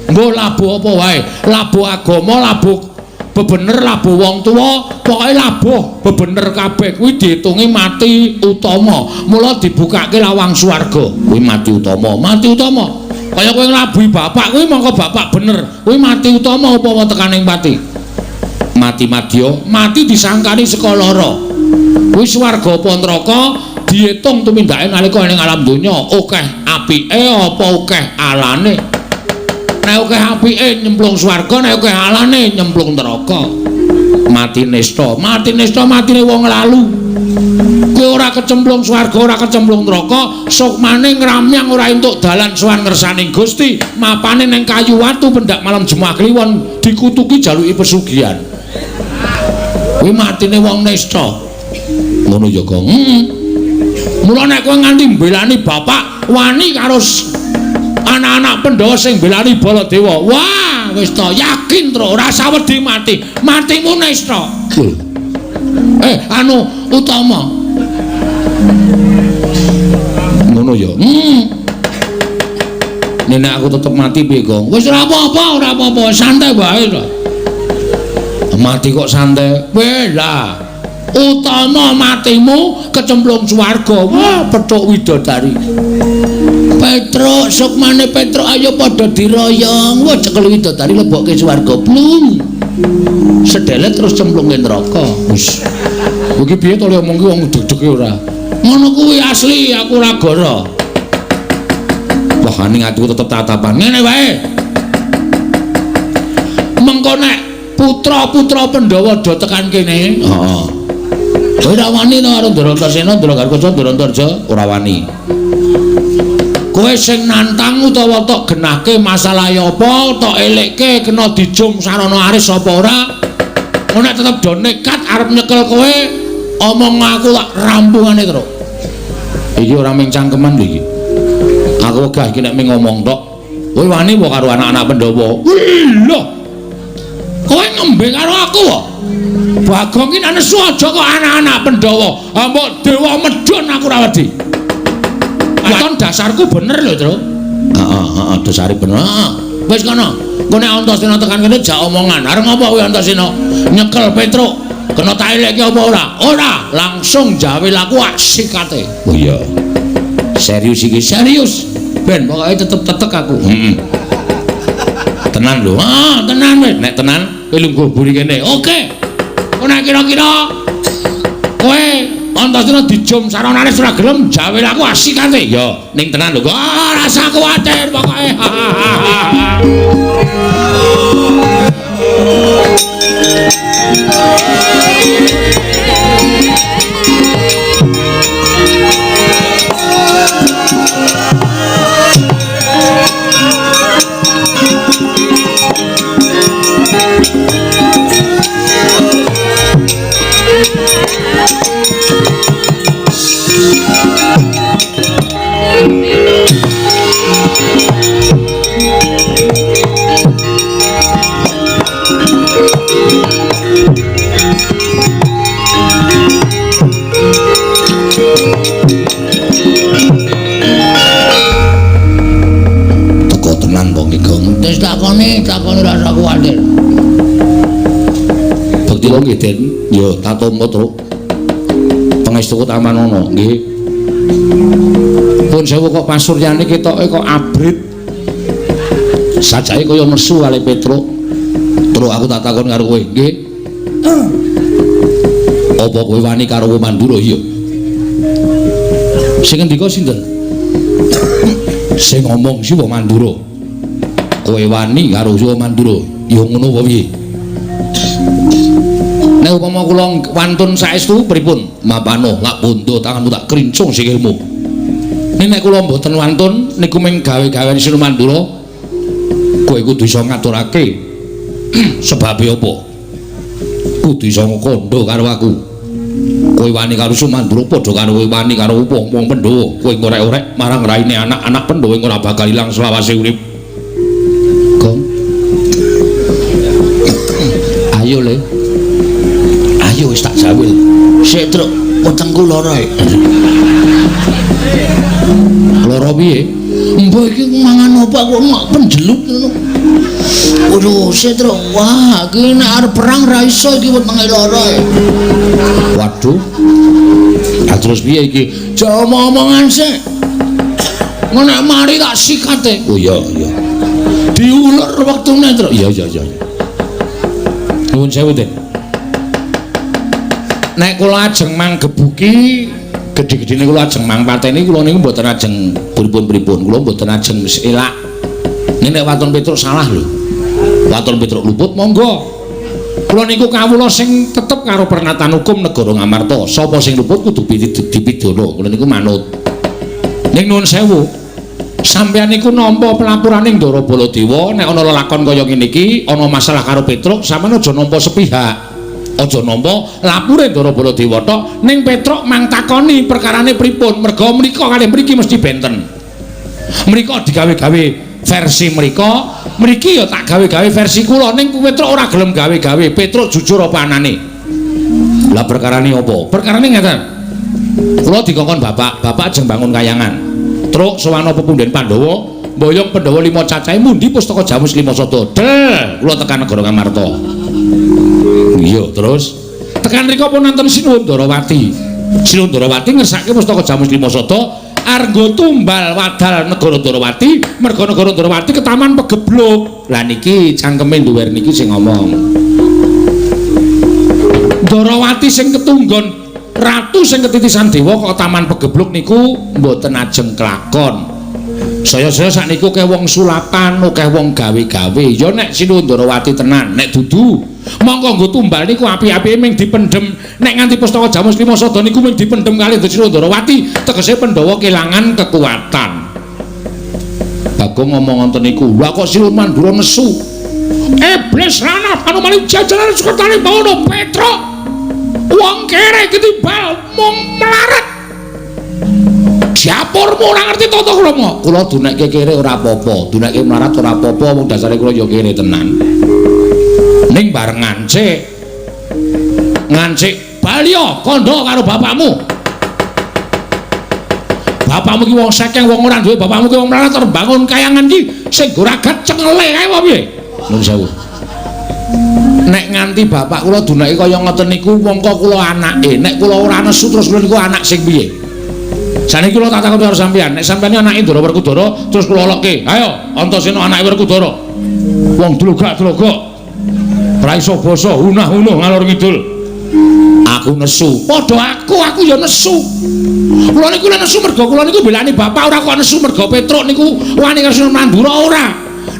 Mbok labuh apa wae? Labuh agama, labuh bebener, labuh wong tuwa, pokoke labuh bebener kabeh kuwi diitungi mati utama. Mula dibukake lawang swarga. Kuwi mati utama, mati utama. Kaya kowe nglabuhi bapak kuwi mongko bapak bener. Kuwi mati utama upama tekaning pati. Mati madya, mati disangkani saka lara. Kuwi swarga apa neraka diitung tumindake nalika ning alam donya, akeh apike apa akeh alane. Nek akeh apike nyemplung swarga, nek akeh alane nyemplung neraka. Mati nista, mati nista matine wong lalu. Kowe ora kecemplung swarga, ora kecemplung neraka, sukmane ngramyang ora entuk dalan sowan ngersaning Gusti, mapane ning kayu watu pendak malam Jumat Kliwon dikutuki jaluki pesugihan. Kuwi matine wong nista. Ngono ya, Gong. Mula nek kowe nganti mbelani bapak, wani karo anak-anak Pandhawa sing mbelani Baladewa. Wah, wis to yakin tro ora sawedi mati. Matimu nista. Anu utama. Ngono ya. Nek aku tetep mati piye, Gong? Wis ora apa-apa, ora apa-apa, santai wae to. Mati kok santai. Weh lah. Utama matimu kecemplung swarga. Wah, petuk widodari. Petruk, sukmane Petruk ayo padha diroyong. Wah, cekel widodari lebokke swarga. Blung. Sedelet terus cemplungke neraka. Wis. Iki piye to le omong ki wong deg-dege ora? Ngono kuwi asli aku ora goro. Wah, ning atiku tetep tatapan. Ngene wae. Mengko nek putra-putra Pandhawa do tekan kene, heeh. Kowe ora wani to karo Ndara Antasena, Ndara Gatotkaca, Ndara Antarja? Ora wani. Kowe sing nantang utawa tok genahke masalahe apa, tok elekke kena dijum sarana aris apa ora. Nek tetep do nekat arep nyekel kowe, omong aku tak rampungane terus. Iki ora mung cangkeman lho iki. Aku wegah iki nek mung ngomong tok. Kowe wani apa karo anak-anak Pandhawa? Lho. Kowe ngembe karo aku kok. Bagong ki nek nesu aja kok anak-anak Pandhawa. Mbok dewa medhun aku ora wedi. Waton dasarku bener lho, Tru. Heeh, heeh, dasare bener. Heeh. Wis kono. Engko nek Antasena tekan kene jak omongan. Arep ngopo kowe Antasena? Nyekel Petruk. Kena tak elekke apa ora? Ora, langsung jawil aku asikate. Oh iya. Serius iki, serius. Ben pokoke tetep-tetek aku. Heeh. Tenan lho. Ah, tenan wis. Nek tenan kowe lungguh buri kene. Oke. Kok nek kira-kira kowe Antasena dijum saranane ora gelem jawil aku asikate. Ya, ning tenan lho. Ah, rasa kuwatir pokoke. Teko tenan wong iki. Wis takoni, takoni rasa kuwatir. Bekti wong nggih, Den. Ya tak tampa, Truk. Pangestuku tamanono, nggih. Pun sewu kok pasuryane ketoke kok abrit. Sajake kaya nesu kali Petruk. Truk aku tak takon karo kowe, nggih. Apa kowe wani karo Mandura? Iya. Sing ngendika sinten? Sing ngomong Siwa Mandura. Kowe wani karo Siwa Mandura? Ya ngono apa piye? Nek upama kula wantun saestu pripun? Mapano lak bondo tanganmu tak krincung sikilmu. Nek nek kula mboten wantun niku mung gawe-gawean Siwa Mandura, kowe kudu iso ngaturake sebabe apa? Kudu iso kandha karo aku. Kowe wani karo Sumandura padha karo kowe wani karo wong-wong Pandhawa. Kowe ngorek-orek marang raine anak-anak Pandhawa ora bakal ilang selawase urip. Gong. Ayo le. Ayo wis tak jawil. Sik, Truk, wetengku lara. Lara piye? Mbah iki mangan apa aku mak penjelut ngono. Waduh, sik, Truk. Wah, iki nek arep perang ra iso iki wetenge lara. Waduh. Lah terus piye iki? Aja omong-omongan sik. Nek mari tak sikate. Oh iya, iya. Diulur wektune, Truk. Iya, iya, iya. Nuwun sewu, Den. Nek kula ajeng manggebuki gedhe-gedhene kula ajeng mangpateni kula niku mboten ajeng pripun-pripun. Kula mboten ajeng elak. Nek nek waton Petruk salah lho. Waton Petruk luput monggo. Kula niku kawula sing tetep karo pernatan hukum negara Ngamarta. Sapa sing luput kudu dipidana. Kula niku manut. Ning nuwun sewu. Sampeyan niku nampa pelapurane Ndara Baladewa nek ana lelakon kaya ngene iki, ana masalah karo Petruk, sampeyan aja nampa sepihak. Aja nampa lapure Ndara Baladewa tok, ning Petruk mang takoni perkarane pripun, merga mrika kalih mriki mesti benten. Mrika digawe-gawe versi mrika, mriki ya tak gawe-gawe versi kula, ning Petruk ora gelem gawe-gawe. Petruk jujur apa anane? Lah perkarane apa? Perkarane ngeten. Kula dikongkon bapak, bapak ajeng bangun kayangan. Truk sowana pepunden Pandhawa, mboyong Pandhawa 5 cacahe mundi pustaka Jamus 5 sada. Del, kula tekan negara Ngamarta. Iya, terus tekan mriku pun nonton Sinuwun Darawati. Sinuwun Darawati ngersake pustaka Jamus 5 sada arnggo tumbal wadal negara Darawati, merga negara Darawati ketaman pegebluk. Lah niki cangkeme nduwer niki sing ngomong. Darawati sing ketunggon ratu sing ketitisan dewa kok taman pegebluk niku mboten ajeng kelakon. Saya-saya sakniku akeh wong sulapan, akeh wong gawe-gawe. Ya nek Sinuwun Darawati tenan, nek dudu mongko nggo tumbal niku api-apike ming dipendhem. Nek nganti pustaka Jamus 5 sada niku ming dipendhem kalih Sinuwun Darawati, tegese Pandhawa kelangan kekuatan. Bagong ngomong ngoten niku. Lah kok Sinuwun Mandura nesu. Iblis lanang panomali jajaran sekertane bawono Petruk. Wong kere ketimbal mung melarat. Japurmu ora ngerti tata krama. Kula dunekke kere ora apa-apa, dunekke melarat ora apa-apa, wong dasare kula ya kere tenan. Ning bareng ngancik. Ngancik balya kandha karo bapakmu. Bapakmu ki wong sekeng, wong ora duwe, bapakmu ki wong melarat arep bangun kayangan ki sing goragat cengele kae apa piye? Nuwun sewu. Nek nganti bapak kula duneke kaya ngoten niku mongko kula anake, nek kula ora nesu terus kula niku anak sing piye? Saniki kula tak takon karo sampeyan, nek sampeyan anake Ndara Werkudara terus kula lokke, ayo Antasena anake Werkudara. Wong dlogak-dlogok. Ora iso basa, hunah-hunuh ngalor ngidul. Aku nesu. Padha aku ya nesu. Kula niku nesu mergo kula niku belani bapak, ora kok nesu mergo Petruk niku wani karo Sinuwun Mandura ora.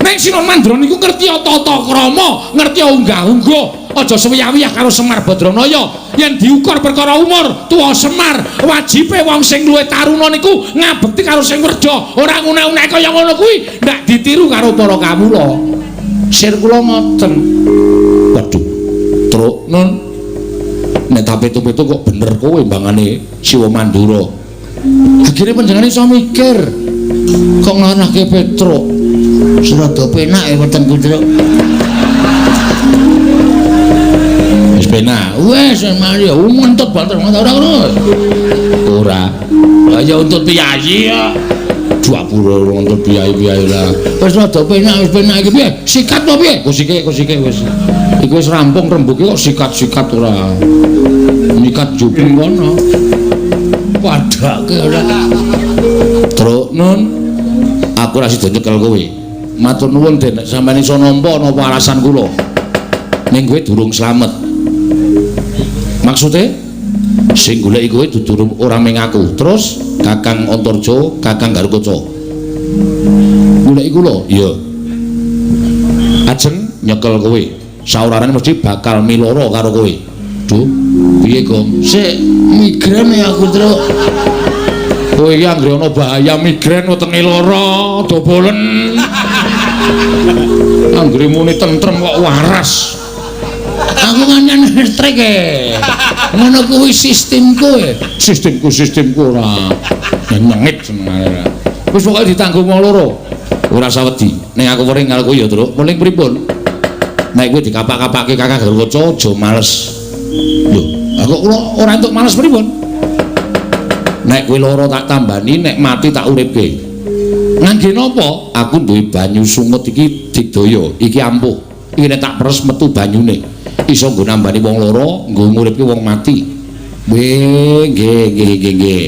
Ning Sinuwun Mandura niku ngerti tata krama, ngerti unggah-ungguh, aja suwiyah-wiyah karo Semar Badranaya. Yen diukur perkara umur, tuwa Semar, wajibe wong sing luwih taruna niku ngabekti karo sing werja, ora nguna-unake kaya ngono kuwi ndak ditiru karo para kawula. Sir kula ngoten. Waduh, Truk nun. Nek tak pitu-pitu kok bener kowe mbangane Siwa Mandura. Akhire panjenengane iso mikir kok nglanahke Petruk. Surada penak e wetengku, Truk. Wis penak. Wis mari ngentut banter ora ngono. Ora. Lah ya untut piyayi ya. Dua puluh ngentut piyayi-piyayi lah. Wis rada penak, wis penak iki piye? Sikat apa piye? Kosike wis. Iku wis rampung rembuke kok sikat-sikat ora. Nyikat juping kono. Padake ora. Truk nun, aku ora sida nyekel kowe. Matur nuwun Den, nek sampeyan iso nampa napa alasan kula. Ning kowe durung slamet. Maksude sing goleki kowe dudu ora ming aku. Terus Kakang Antarja, Kakang Garukaca. Goleki kula? Iya. Ajeng nyekel kowe. Saurarane mesti bakal miloro karo kowe. Duh, piye, Gong? Sik migren ya aku, Truk. Kowe iki anggere ana bahaya migren wetenge lara, dobolen. Anggere muni tentrem kok waras. Aku nganyan listrik e. Ngono kuwi sistemku e. Sistemku ora nyengit senengane. Wis pokoke ditanggung wong loro. Ora usah wedi. Ning aku wering karo kowe ya, Truk. Muling pripun? Nek kowe dikapak-kapake Kakang Garukaca aja males. Lho, aku kula ora entuk males pripun? Nek kowe lara tak tambani, nek mati tak uripke. Ngangge napa? Aku duwe banyu sungut iki digdaya, iki ampuh. Iki nek tak peres metu banyune. Iso nggo nambani wong lara, nggo nguripke wong mati. Nggih, nggih, nggih, nggih.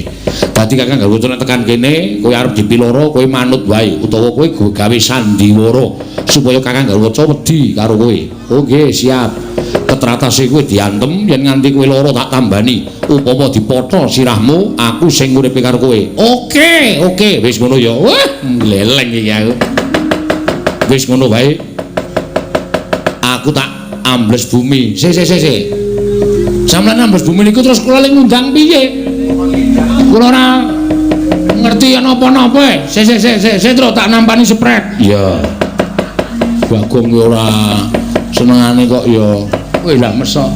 Dadi Kakang Garukaca nek tekan kene, kowe arep dipiloro, kowe manut wae utawa kowe gawe sandiwara supaya Kakang Garukaca wedi karo kowe. Oh nggih, siap. Ketratase kowe diantem yen nganti kowe lara tak tambani. Upama dipotho sirahmu, aku sing nguripe karo kowe. Oke, oke, wis ngono ya. Wah, gleleng iki aku. Wis ngono wae. Aku tak ambles bumi. Sik sik sik sik. Sampeyan ambles bumi niku terus kula le ngundang piye? Kula ora ngerti napa-napa e. Sik sik sik sik sik terus tak nampani sprek. Iya. Bagong ki ora senengane kok ya. Kowe lah mesok.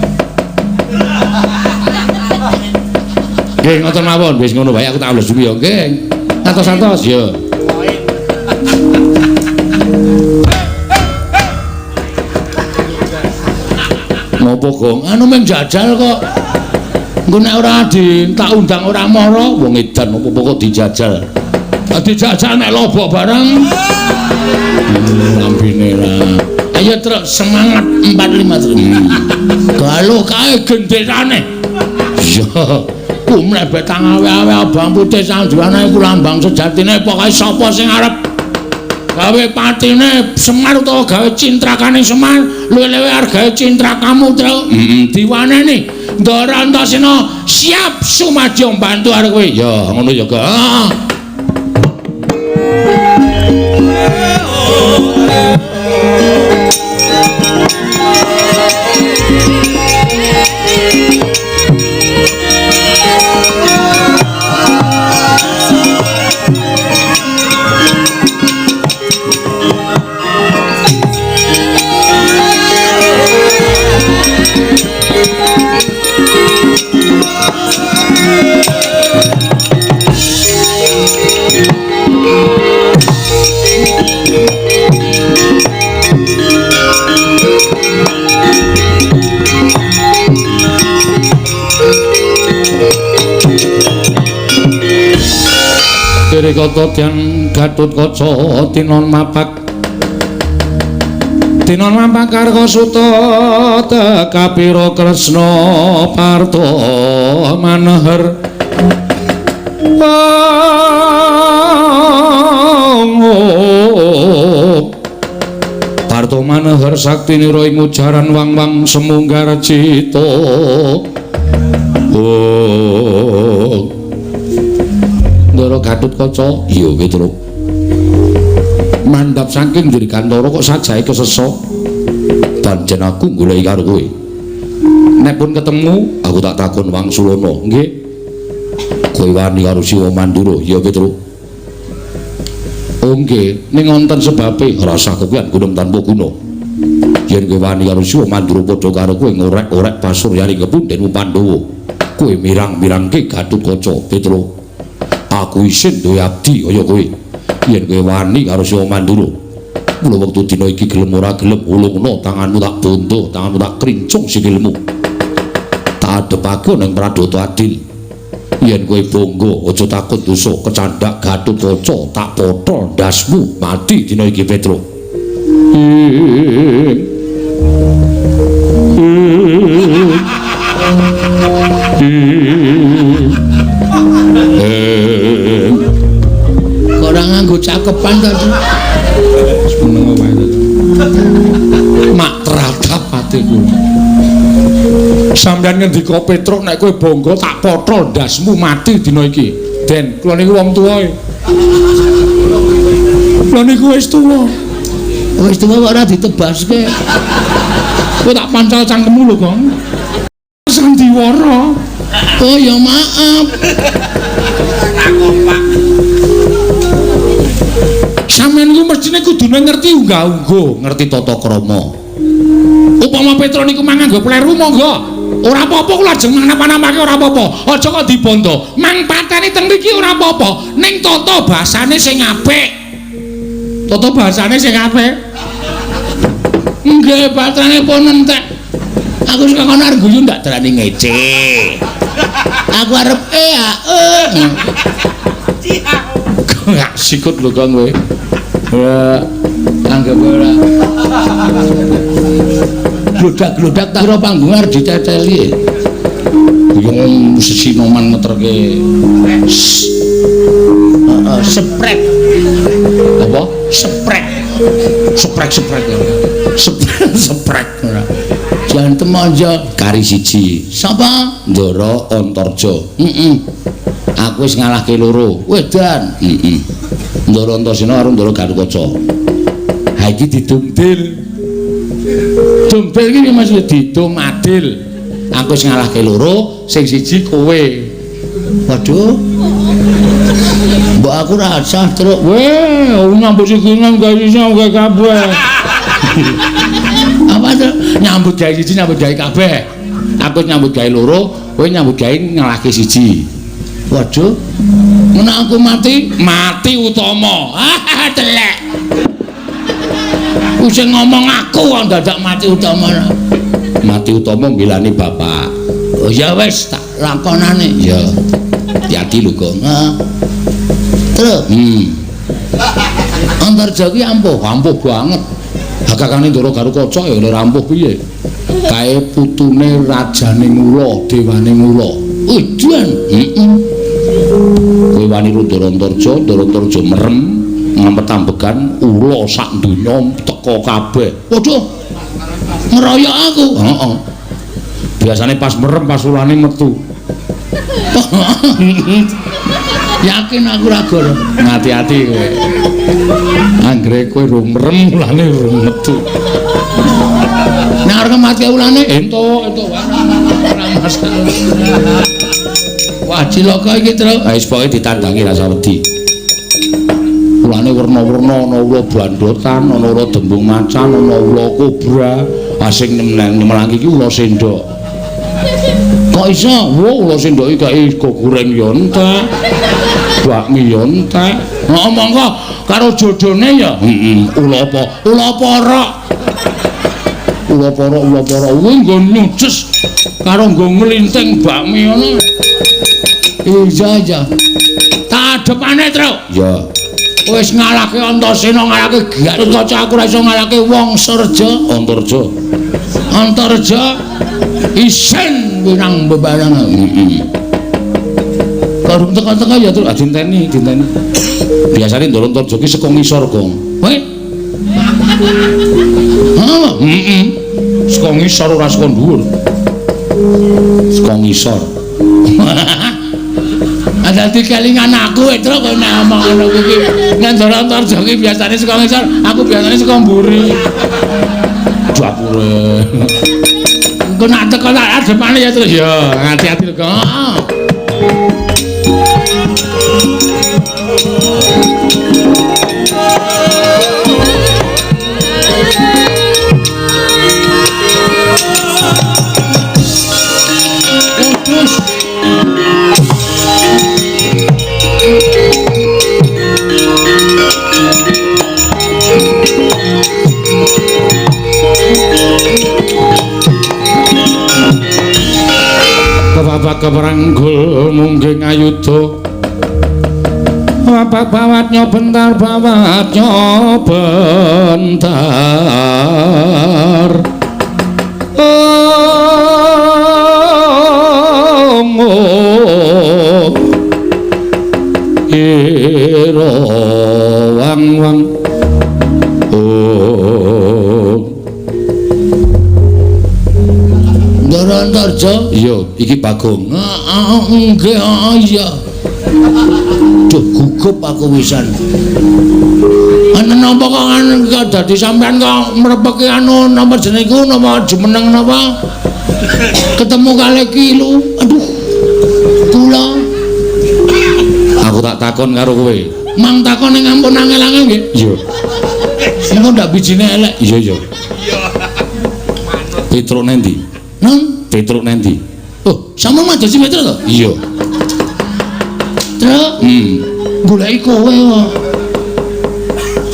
Nggih ngoten mawon, wis ngono wae aku tak ambles bumi ya nggih. Atos-atos ya. Ngopo, Gong? Anu mung jajal kok. Engko nek ora di tak undang ora mara, wong edan opo kok dijajal. Dijajal nek lobok bareng. Lambene ra. Ayo Truk, semangat 45 Truk. Galuh kae genderane. Iya. Ku mlebet awe-awe abang putih sanduwane iku lambang sejatine pokoke sapa sing arep gawe patine Semar utawa gawe cintrakane Semar, luwih-luwih arep gawe cintrakamu, Truk. Heeh, diwaneni. Ndara Antasena siap sumadyo mbantu arep kowe. Ya, ngono ya, Kak. Kata Dyan Gatotkaca tinon mapak tinon mapak Karkasuta tekapira Kresna Parta Maneher. Parta Maneher sakti nira ing ujaran wang-wang semunggar cita. Oh. Ndara Gatotkaca, iya Petruk. Mandhap saking Dirgantara kok sajahe kesesa. Pancen aku goleki karo kowe. Nek pun ketemu, aku tak takon wangsulana. Nggih. Kowe wani karo Siwa Mandura, iya Petruk. Oh nggih, ning wonten sebabe rasah kepian gunung tanpa guna. Yen kowe wani karo Siwa Mandura padha karo kowe ngorek-orek pasuryane kepundhenmu Pandhawa. Kowe mirang-mirangke Gatotkaca, Petruk. Aku isin duwe abdi kaya kowe. Yen kowe wani karo Siwa Mandura, mula wektu dina iki gelem ora gelem ulungna tanganmu tak bondo, tanganmu tak krincung sikilmu. Tak adepake ning Pradata Adil. Yen kowe bangga aja takut dosa kecandhak Gatotkaca tak potol ndasmu mati dina iki Petruk. Kok ora nganggo cakepan to? Seneng wae to. Mak teratap atiku. Sampeyan ngendika Petruk nek kowe bangga tak potol ndasmu mati dina iki. Den, kula niku wong tuwa e. Kula niku wis tuwa. Wis tuwa kok ora ditebaske. Kowe tak pancal cangkemmu lho, Gong. Sandiwara. Oh ya maaf. Sampeyan iku mestine kudune ngerti unggah-ungguh, ngerti tata krama. Upama Petruk niku mangan nggo pleru monggo. Ora apa-apa kula ajeng napa-napake ora apa-apa. Aja kok dibondo. Mang pateni teng mriki ora apa-apa. Ning tata basane sing apik. Tata basane sing apik. Nggih, batrane pun entek. Aku suka kono arep guyu ndak darani ngece. Aku arep Gak sikut lho Kang kowe. Ya, anggap ora. Glodak-glodak tak kira panggung arep diceceli. Yung sesinoman ngeterke. Heeh, sprek. Apa? Sprek. Sprek-sprek. Sprek ora. Jan temonjo kari siji. Sapa? Ndara Antarja. Heeh. Aku wis ngalahke loro. Wedan. Heeh. Ndara Antasena karo Ndara Gatotkaca. Ha iki didumdil. Dumdil iki maksud didum adil. Aku wis ngalahke loro, sing siji kowe. Waduh. Mbok aku ora sah, Truk. Weh, nyambut sikinan gawe siji gawe kabeh. Apa to? Nyambut gawe siji nyambut gawe kabeh. Aku nyambut gawe loro, kowe nyambut gawe ngalahke siji. Waduh. Ngono aku mati, mati utama. Ah, telek. Wis ngomong aku kok dadak mati utama. Mati utama nggilani bapak. Oh ya wis tak lakonane. Ya. Hati-hati lho, Gong. Heeh. Terus, Antarja ki ampuh, ampuh banget. Kakane Ndara Garukaca ya ora ampuh piye. Kae putune rajane Ngula, dewane Ngula. Udan. Heeh. Kowe wani Ndara Antarja, Ndara Antarja merem ngampet-ambekan ula sak donya teka kabeh. Waduh. Ngeroyok aku. Heeh. Biasane pas merem pas ulane metu. Yakin aku ora gor. Ngati-ati kowe. Anggere kowe rung merem ulane rung metu. Nek arep mati ulane entuk entuk ora masalah. Wah, cilaka iki, Truk. Wis pokoke ditandangi rasa wedi. Ulane werna-werna, ana ula bandotan, ana ula dembung macan, ana ula kobra. Sing nyemelangi iki ula sendok. Kok iso? Wah, ula sendok iki kae sego goreng ya entek. Bakmi ya entek. Heeh, monggo karo jodone ya. Heeh, ula apa? Ula porok. Ula porok, ula porok kuwi nggo nyuces karo nggo nglinting bakmi ngono. Iya, iya. Tak adepane, Truk. Iya. Wis ngalahke Antasena, ngalahke Gatotkaca, aku ora iso ngalahke Wangsareja, Antarja. Antarja isin winang bebarang. Heeh. Karung teka-teka ya, Truk. Ah, dinteni, dinteni. Biasane Ndara Antarja ki saka ngisor, Gong. Kowe? Heeh. Heeh. Saka ngisor ora saka dhuwur. Saka ngisor. Dadi kelingan aku Truk kok nek omong ngono kuwi. Nek Ndara Antarja ki biasane saka ngisor, aku biasane saka mburi. Dapure. Engko nek teko tak adepane ya, Truk. Ya, hati-hati lho, Gong. Heeh. Kudus. Bapak keperanggul mungging ayuda. Bapak bawatnya bentar, bawatnya bentar. Om ira wang wang om. Ndara Antarja? Iya, iki Bagong. Heeh, nggih, heeh, iya. Duh, gugup aku wisan. Ana napa kok anu dadi sampean kok mrepeki anu napa jenenge iku napa jumeneng napa? Ketemu kalih ki lu. Aduh. Kula aku tak takon karo kowe. Mang takon ning ampun angel-angel nggih. Iya. Engko ndak bijine elek. Iya, iya. Petruk nendi? Nang Petruk nendi? Oh, sampeyan madosi Petruk to? Iya. Truk. Goleki kowe kok.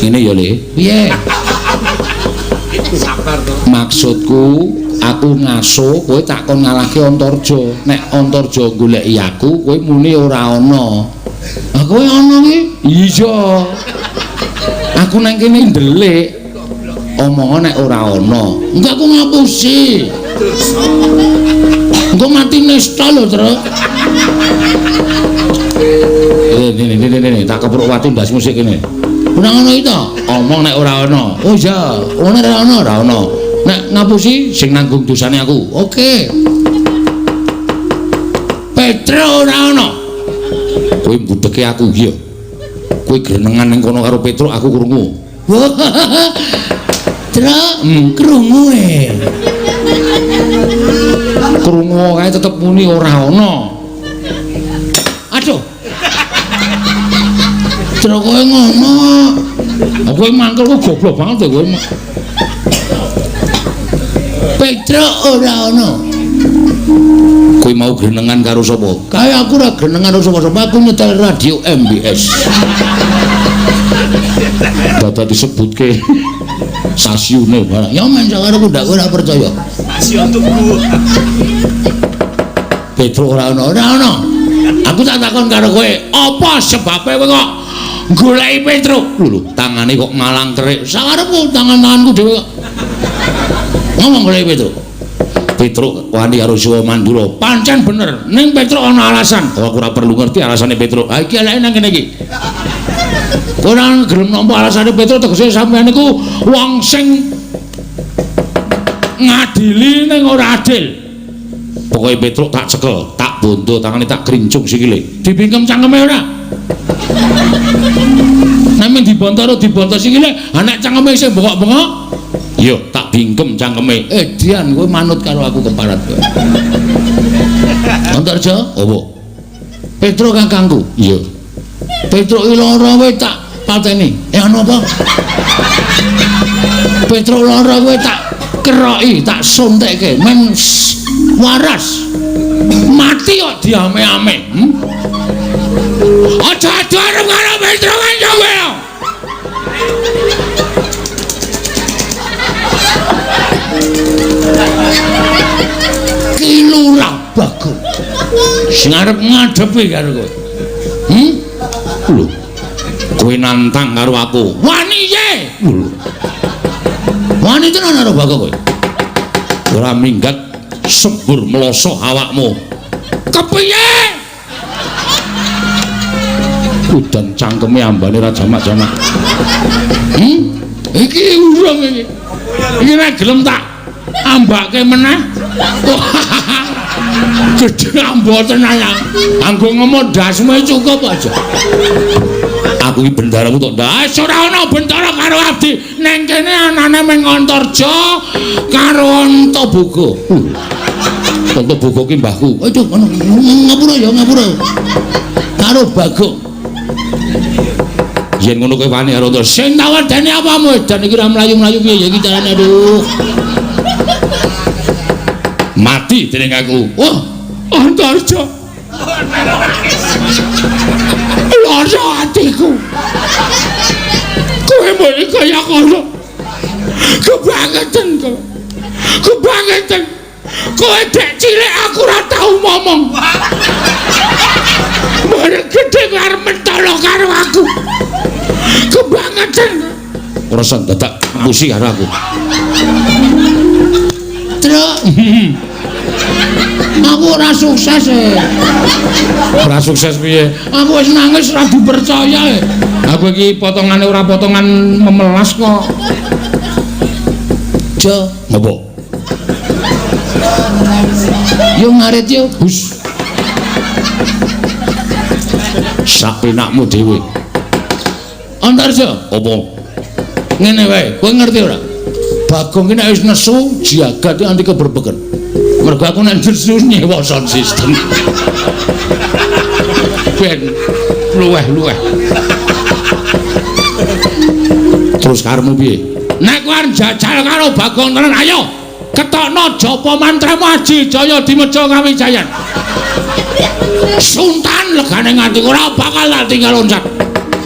Ngene ya, Le. Piye? Sabar to. Maksudku aku ngaso kowe tak kon ngalahke Antarja. Nek Antarja goleki aku, kowe muni ora ana. Lah kowe ana ki? Iya. Aku nang kene ndelik. Omongan nek ora ana. Engko aku ngapusi. Engko mati nesta lho, Truk. Ini, tak kepruk watu ndasmu sik kene. Ora ngono iki to? Omong nek ora ana. Oh iya, ora ana, ora ana. Nek ngapusi sing nanggung dosane aku. Oke. Petro ora ana. Kowe mbudeke aku iya. Kowe grenengan ning kono karo Petro aku krungu. Truk, krungu e. Krungu kae tetep muni ora ana. Aduh. Truk kowe ngono. Kowe mangkel kok goblok banget kowe. Petro ora ana. Kowe mau grenengan karo sapa? Kae aku ora grenengan karo sapa-sapa, aku nyetel radio MBS. Dadak disebutke stasiune barang. Ya men sakarepku ndak ora percaya. Stasiun tuku. Petro ora ana, ora ana. Aku tak takon karo kowe, apa sebabe kowe kok goleki Petro? Lho, tangane kok ngalang kerik. Sakarepku tangan-tanganku dhewe kok. Ngomong goleki Petro. Petruk wani karo Siwa Mandura. Pancen bener, ning Petruk ana alasan. Oh, aku ora perlu ngerti alasane Petruk. Ha iki eleke nang kene iki. Ora gelem nampa alasane Petruk tegese sampeyan niku wong sing ngadili ning ora adil. Pokoke Petruk tak cekel, tak bondo tangane tak krincung sikile. Dibingkem cangkeme ora? Nek mung dibonto ora dibonto sikile, ha nek cangkeme isih bengok-bengok, iya tak bingkem cangkeme. Dian kowe manut karo aku keparat kowe. Antarja, apa? Petruk kakangku. Iya. Petruk iki lara kowe tak pateni. Anu apa? Petruk lara kowe tak keroki, tak suntekke men waras. Mati kok diame-ame. Aja adu arep karo Petruk kanca kowe. Ki Lurah Bagong sing arep ngadepi karo kowe. Lho. Kowe nantang karo aku. Wani ye. Lho. Wani tenan karo Bagong kowe. Ora minggat sembur mloso awakmu. Kepiye? Udan cangkeme ambane ra jamak-jamak. Iki urung iki. Iki nek gelem tak ambake meneh. Gedhe ambo tenan ya. Anggo ngomong dasmu cukup aja. Aku iki bendaramu tok ndas ora ana bendara karo abdi. Neng kene anane mung Antarja karo Antaboga. Antaboga ki mbahku. Aduh ngono ngapura ya ngapura. Karo Bagong. Yen ngono kowe wani karo Antarja. Sing tak wedeni apamu edan iki ora mlayu-mlayu piye ya iki carane aduh. Mati dening aku. Wah, Antarja. Lara atiku. Kowe muni kaya ngono. Kebangetan kowe. Kebangetan. Kowe dek cilik aku ora tau ngomong. Mari gedhe kowe arep mentolo karo aku. Kebangetan. Ora usah dadak ngapusi karo aku. Truk. Aku ora sukses e. Ora sukses piye? Aku wis nangis ora dipercaya e. Aku iki potongane ora potongan memelas kok. Jo, ngopo? Yo ngarit yo. Hus. Sak penakmu dhewe. Antarja, apa? Ngene wae, kowe ngerti ora? Bagong ki nek wis nesu jagat anti keberbeken. Mergo aku nek nesu nyewa sound system. Ben luweh-luweh. Terus karepmu piye? Nek kowe arep jajal karo Bagong tenan ayo ketokno japa mantramu Aji Jaya Dimeja Kawijayan. Suntan legane nganti ora bakal tak tinggal loncat.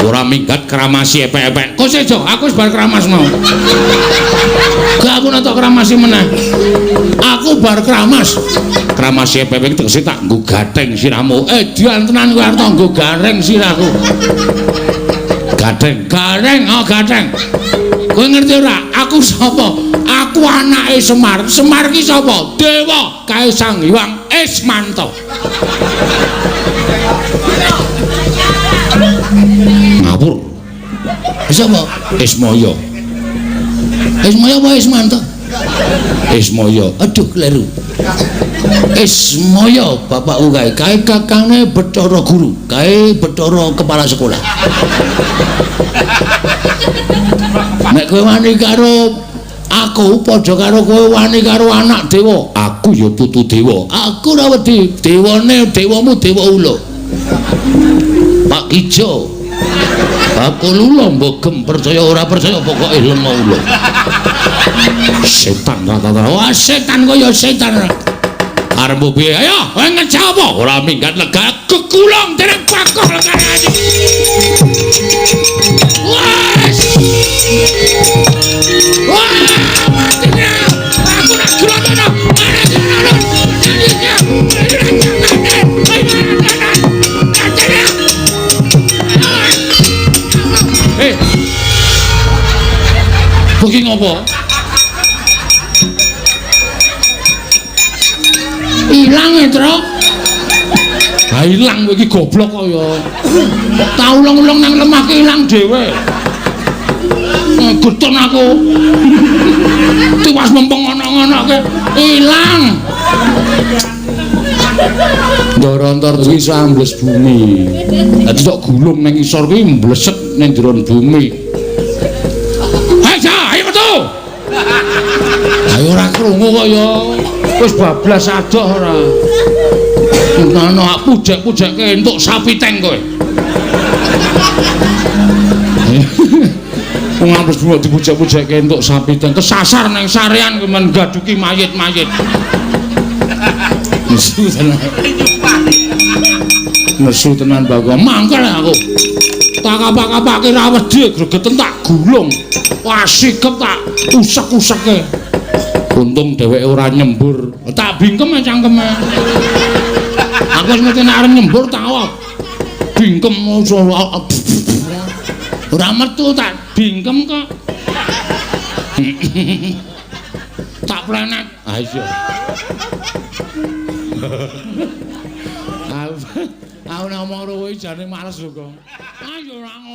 Ora minggat kramasi epek-epek. Kok sejo, aku wis bar kramas mau. Gak aku nek kramasi meneh. Aku bar kramas. Kramasi epek-epek tegese tak nggo gatheng sirahmu. Dian tenan kowe arep nggo gareng sirahku. Gatheng, gareng, oh gatheng. Kowe ngerti ora? Aku sapa? Aku anake Semar. Semar ki sapa? Dewa Kae Sang Hyang Ismanto. Ngawur. Sapa? Ismaya. Ismaya apa Ismanto? Ismaya. Aduh kleru. Ismaya bapakku kae, kae kakange Bathara Guru, kae Bathara kepala sekolah. Nek kowe wani karo aku padha karo kowe wani karo anak dewa. Aku ya putu dewa. Aku ora wedi. Dewane dewamu dewa ula. Pak Kijo. Aku lula mbok percaya ora percaya pokoke lenga ula. Setan rata-rata. Wah setan kaya setan. Arep piye? Ayo, kowe ngejak apa? Ora minggat lega kekulung dening Bagong legane ati. Wes. Wah, matinya. Aku nak gelotono. Eh. Kowe ngopo? Ilang e, Truk. Ha ilang kowe iki goblok kok ya. Tak ulung-ulung nang lemah ki ilang dhewe. Getun aku. Tiwas mempeng ngono-ngonoke ilang. Ndara Antarja iki ambles bumi. Dadi tok gulung nang isor kuwi mbleset nang jero bumi. Ayo, ayo metu. Ayo ora krungu kok ya. Wis bablas adoh ora. Ngono aku pujek-pujekke entuk sapi teng kowe. Wong ambles bumi dipujek-pujekke entuk sapi teng kesasar nang sarean kemen gaduki mayit-mayit. Nesu tenan. Nesu tenan Bagong. Mangkel aku. Tak kapak-kapake ra wedi gregeten tak gulung. Wah sikep tak usek-useke. Untung dheweke ora nyembur. Tak bingkem cangkeme. Aku wis ngerti nek arep nyembur tak awak. Bingkem ora metu tak bingkem kok. Tak plenet. Ah iya. Aku nek ngomong kowe jane males lho, Gong. Ayo ora ngono.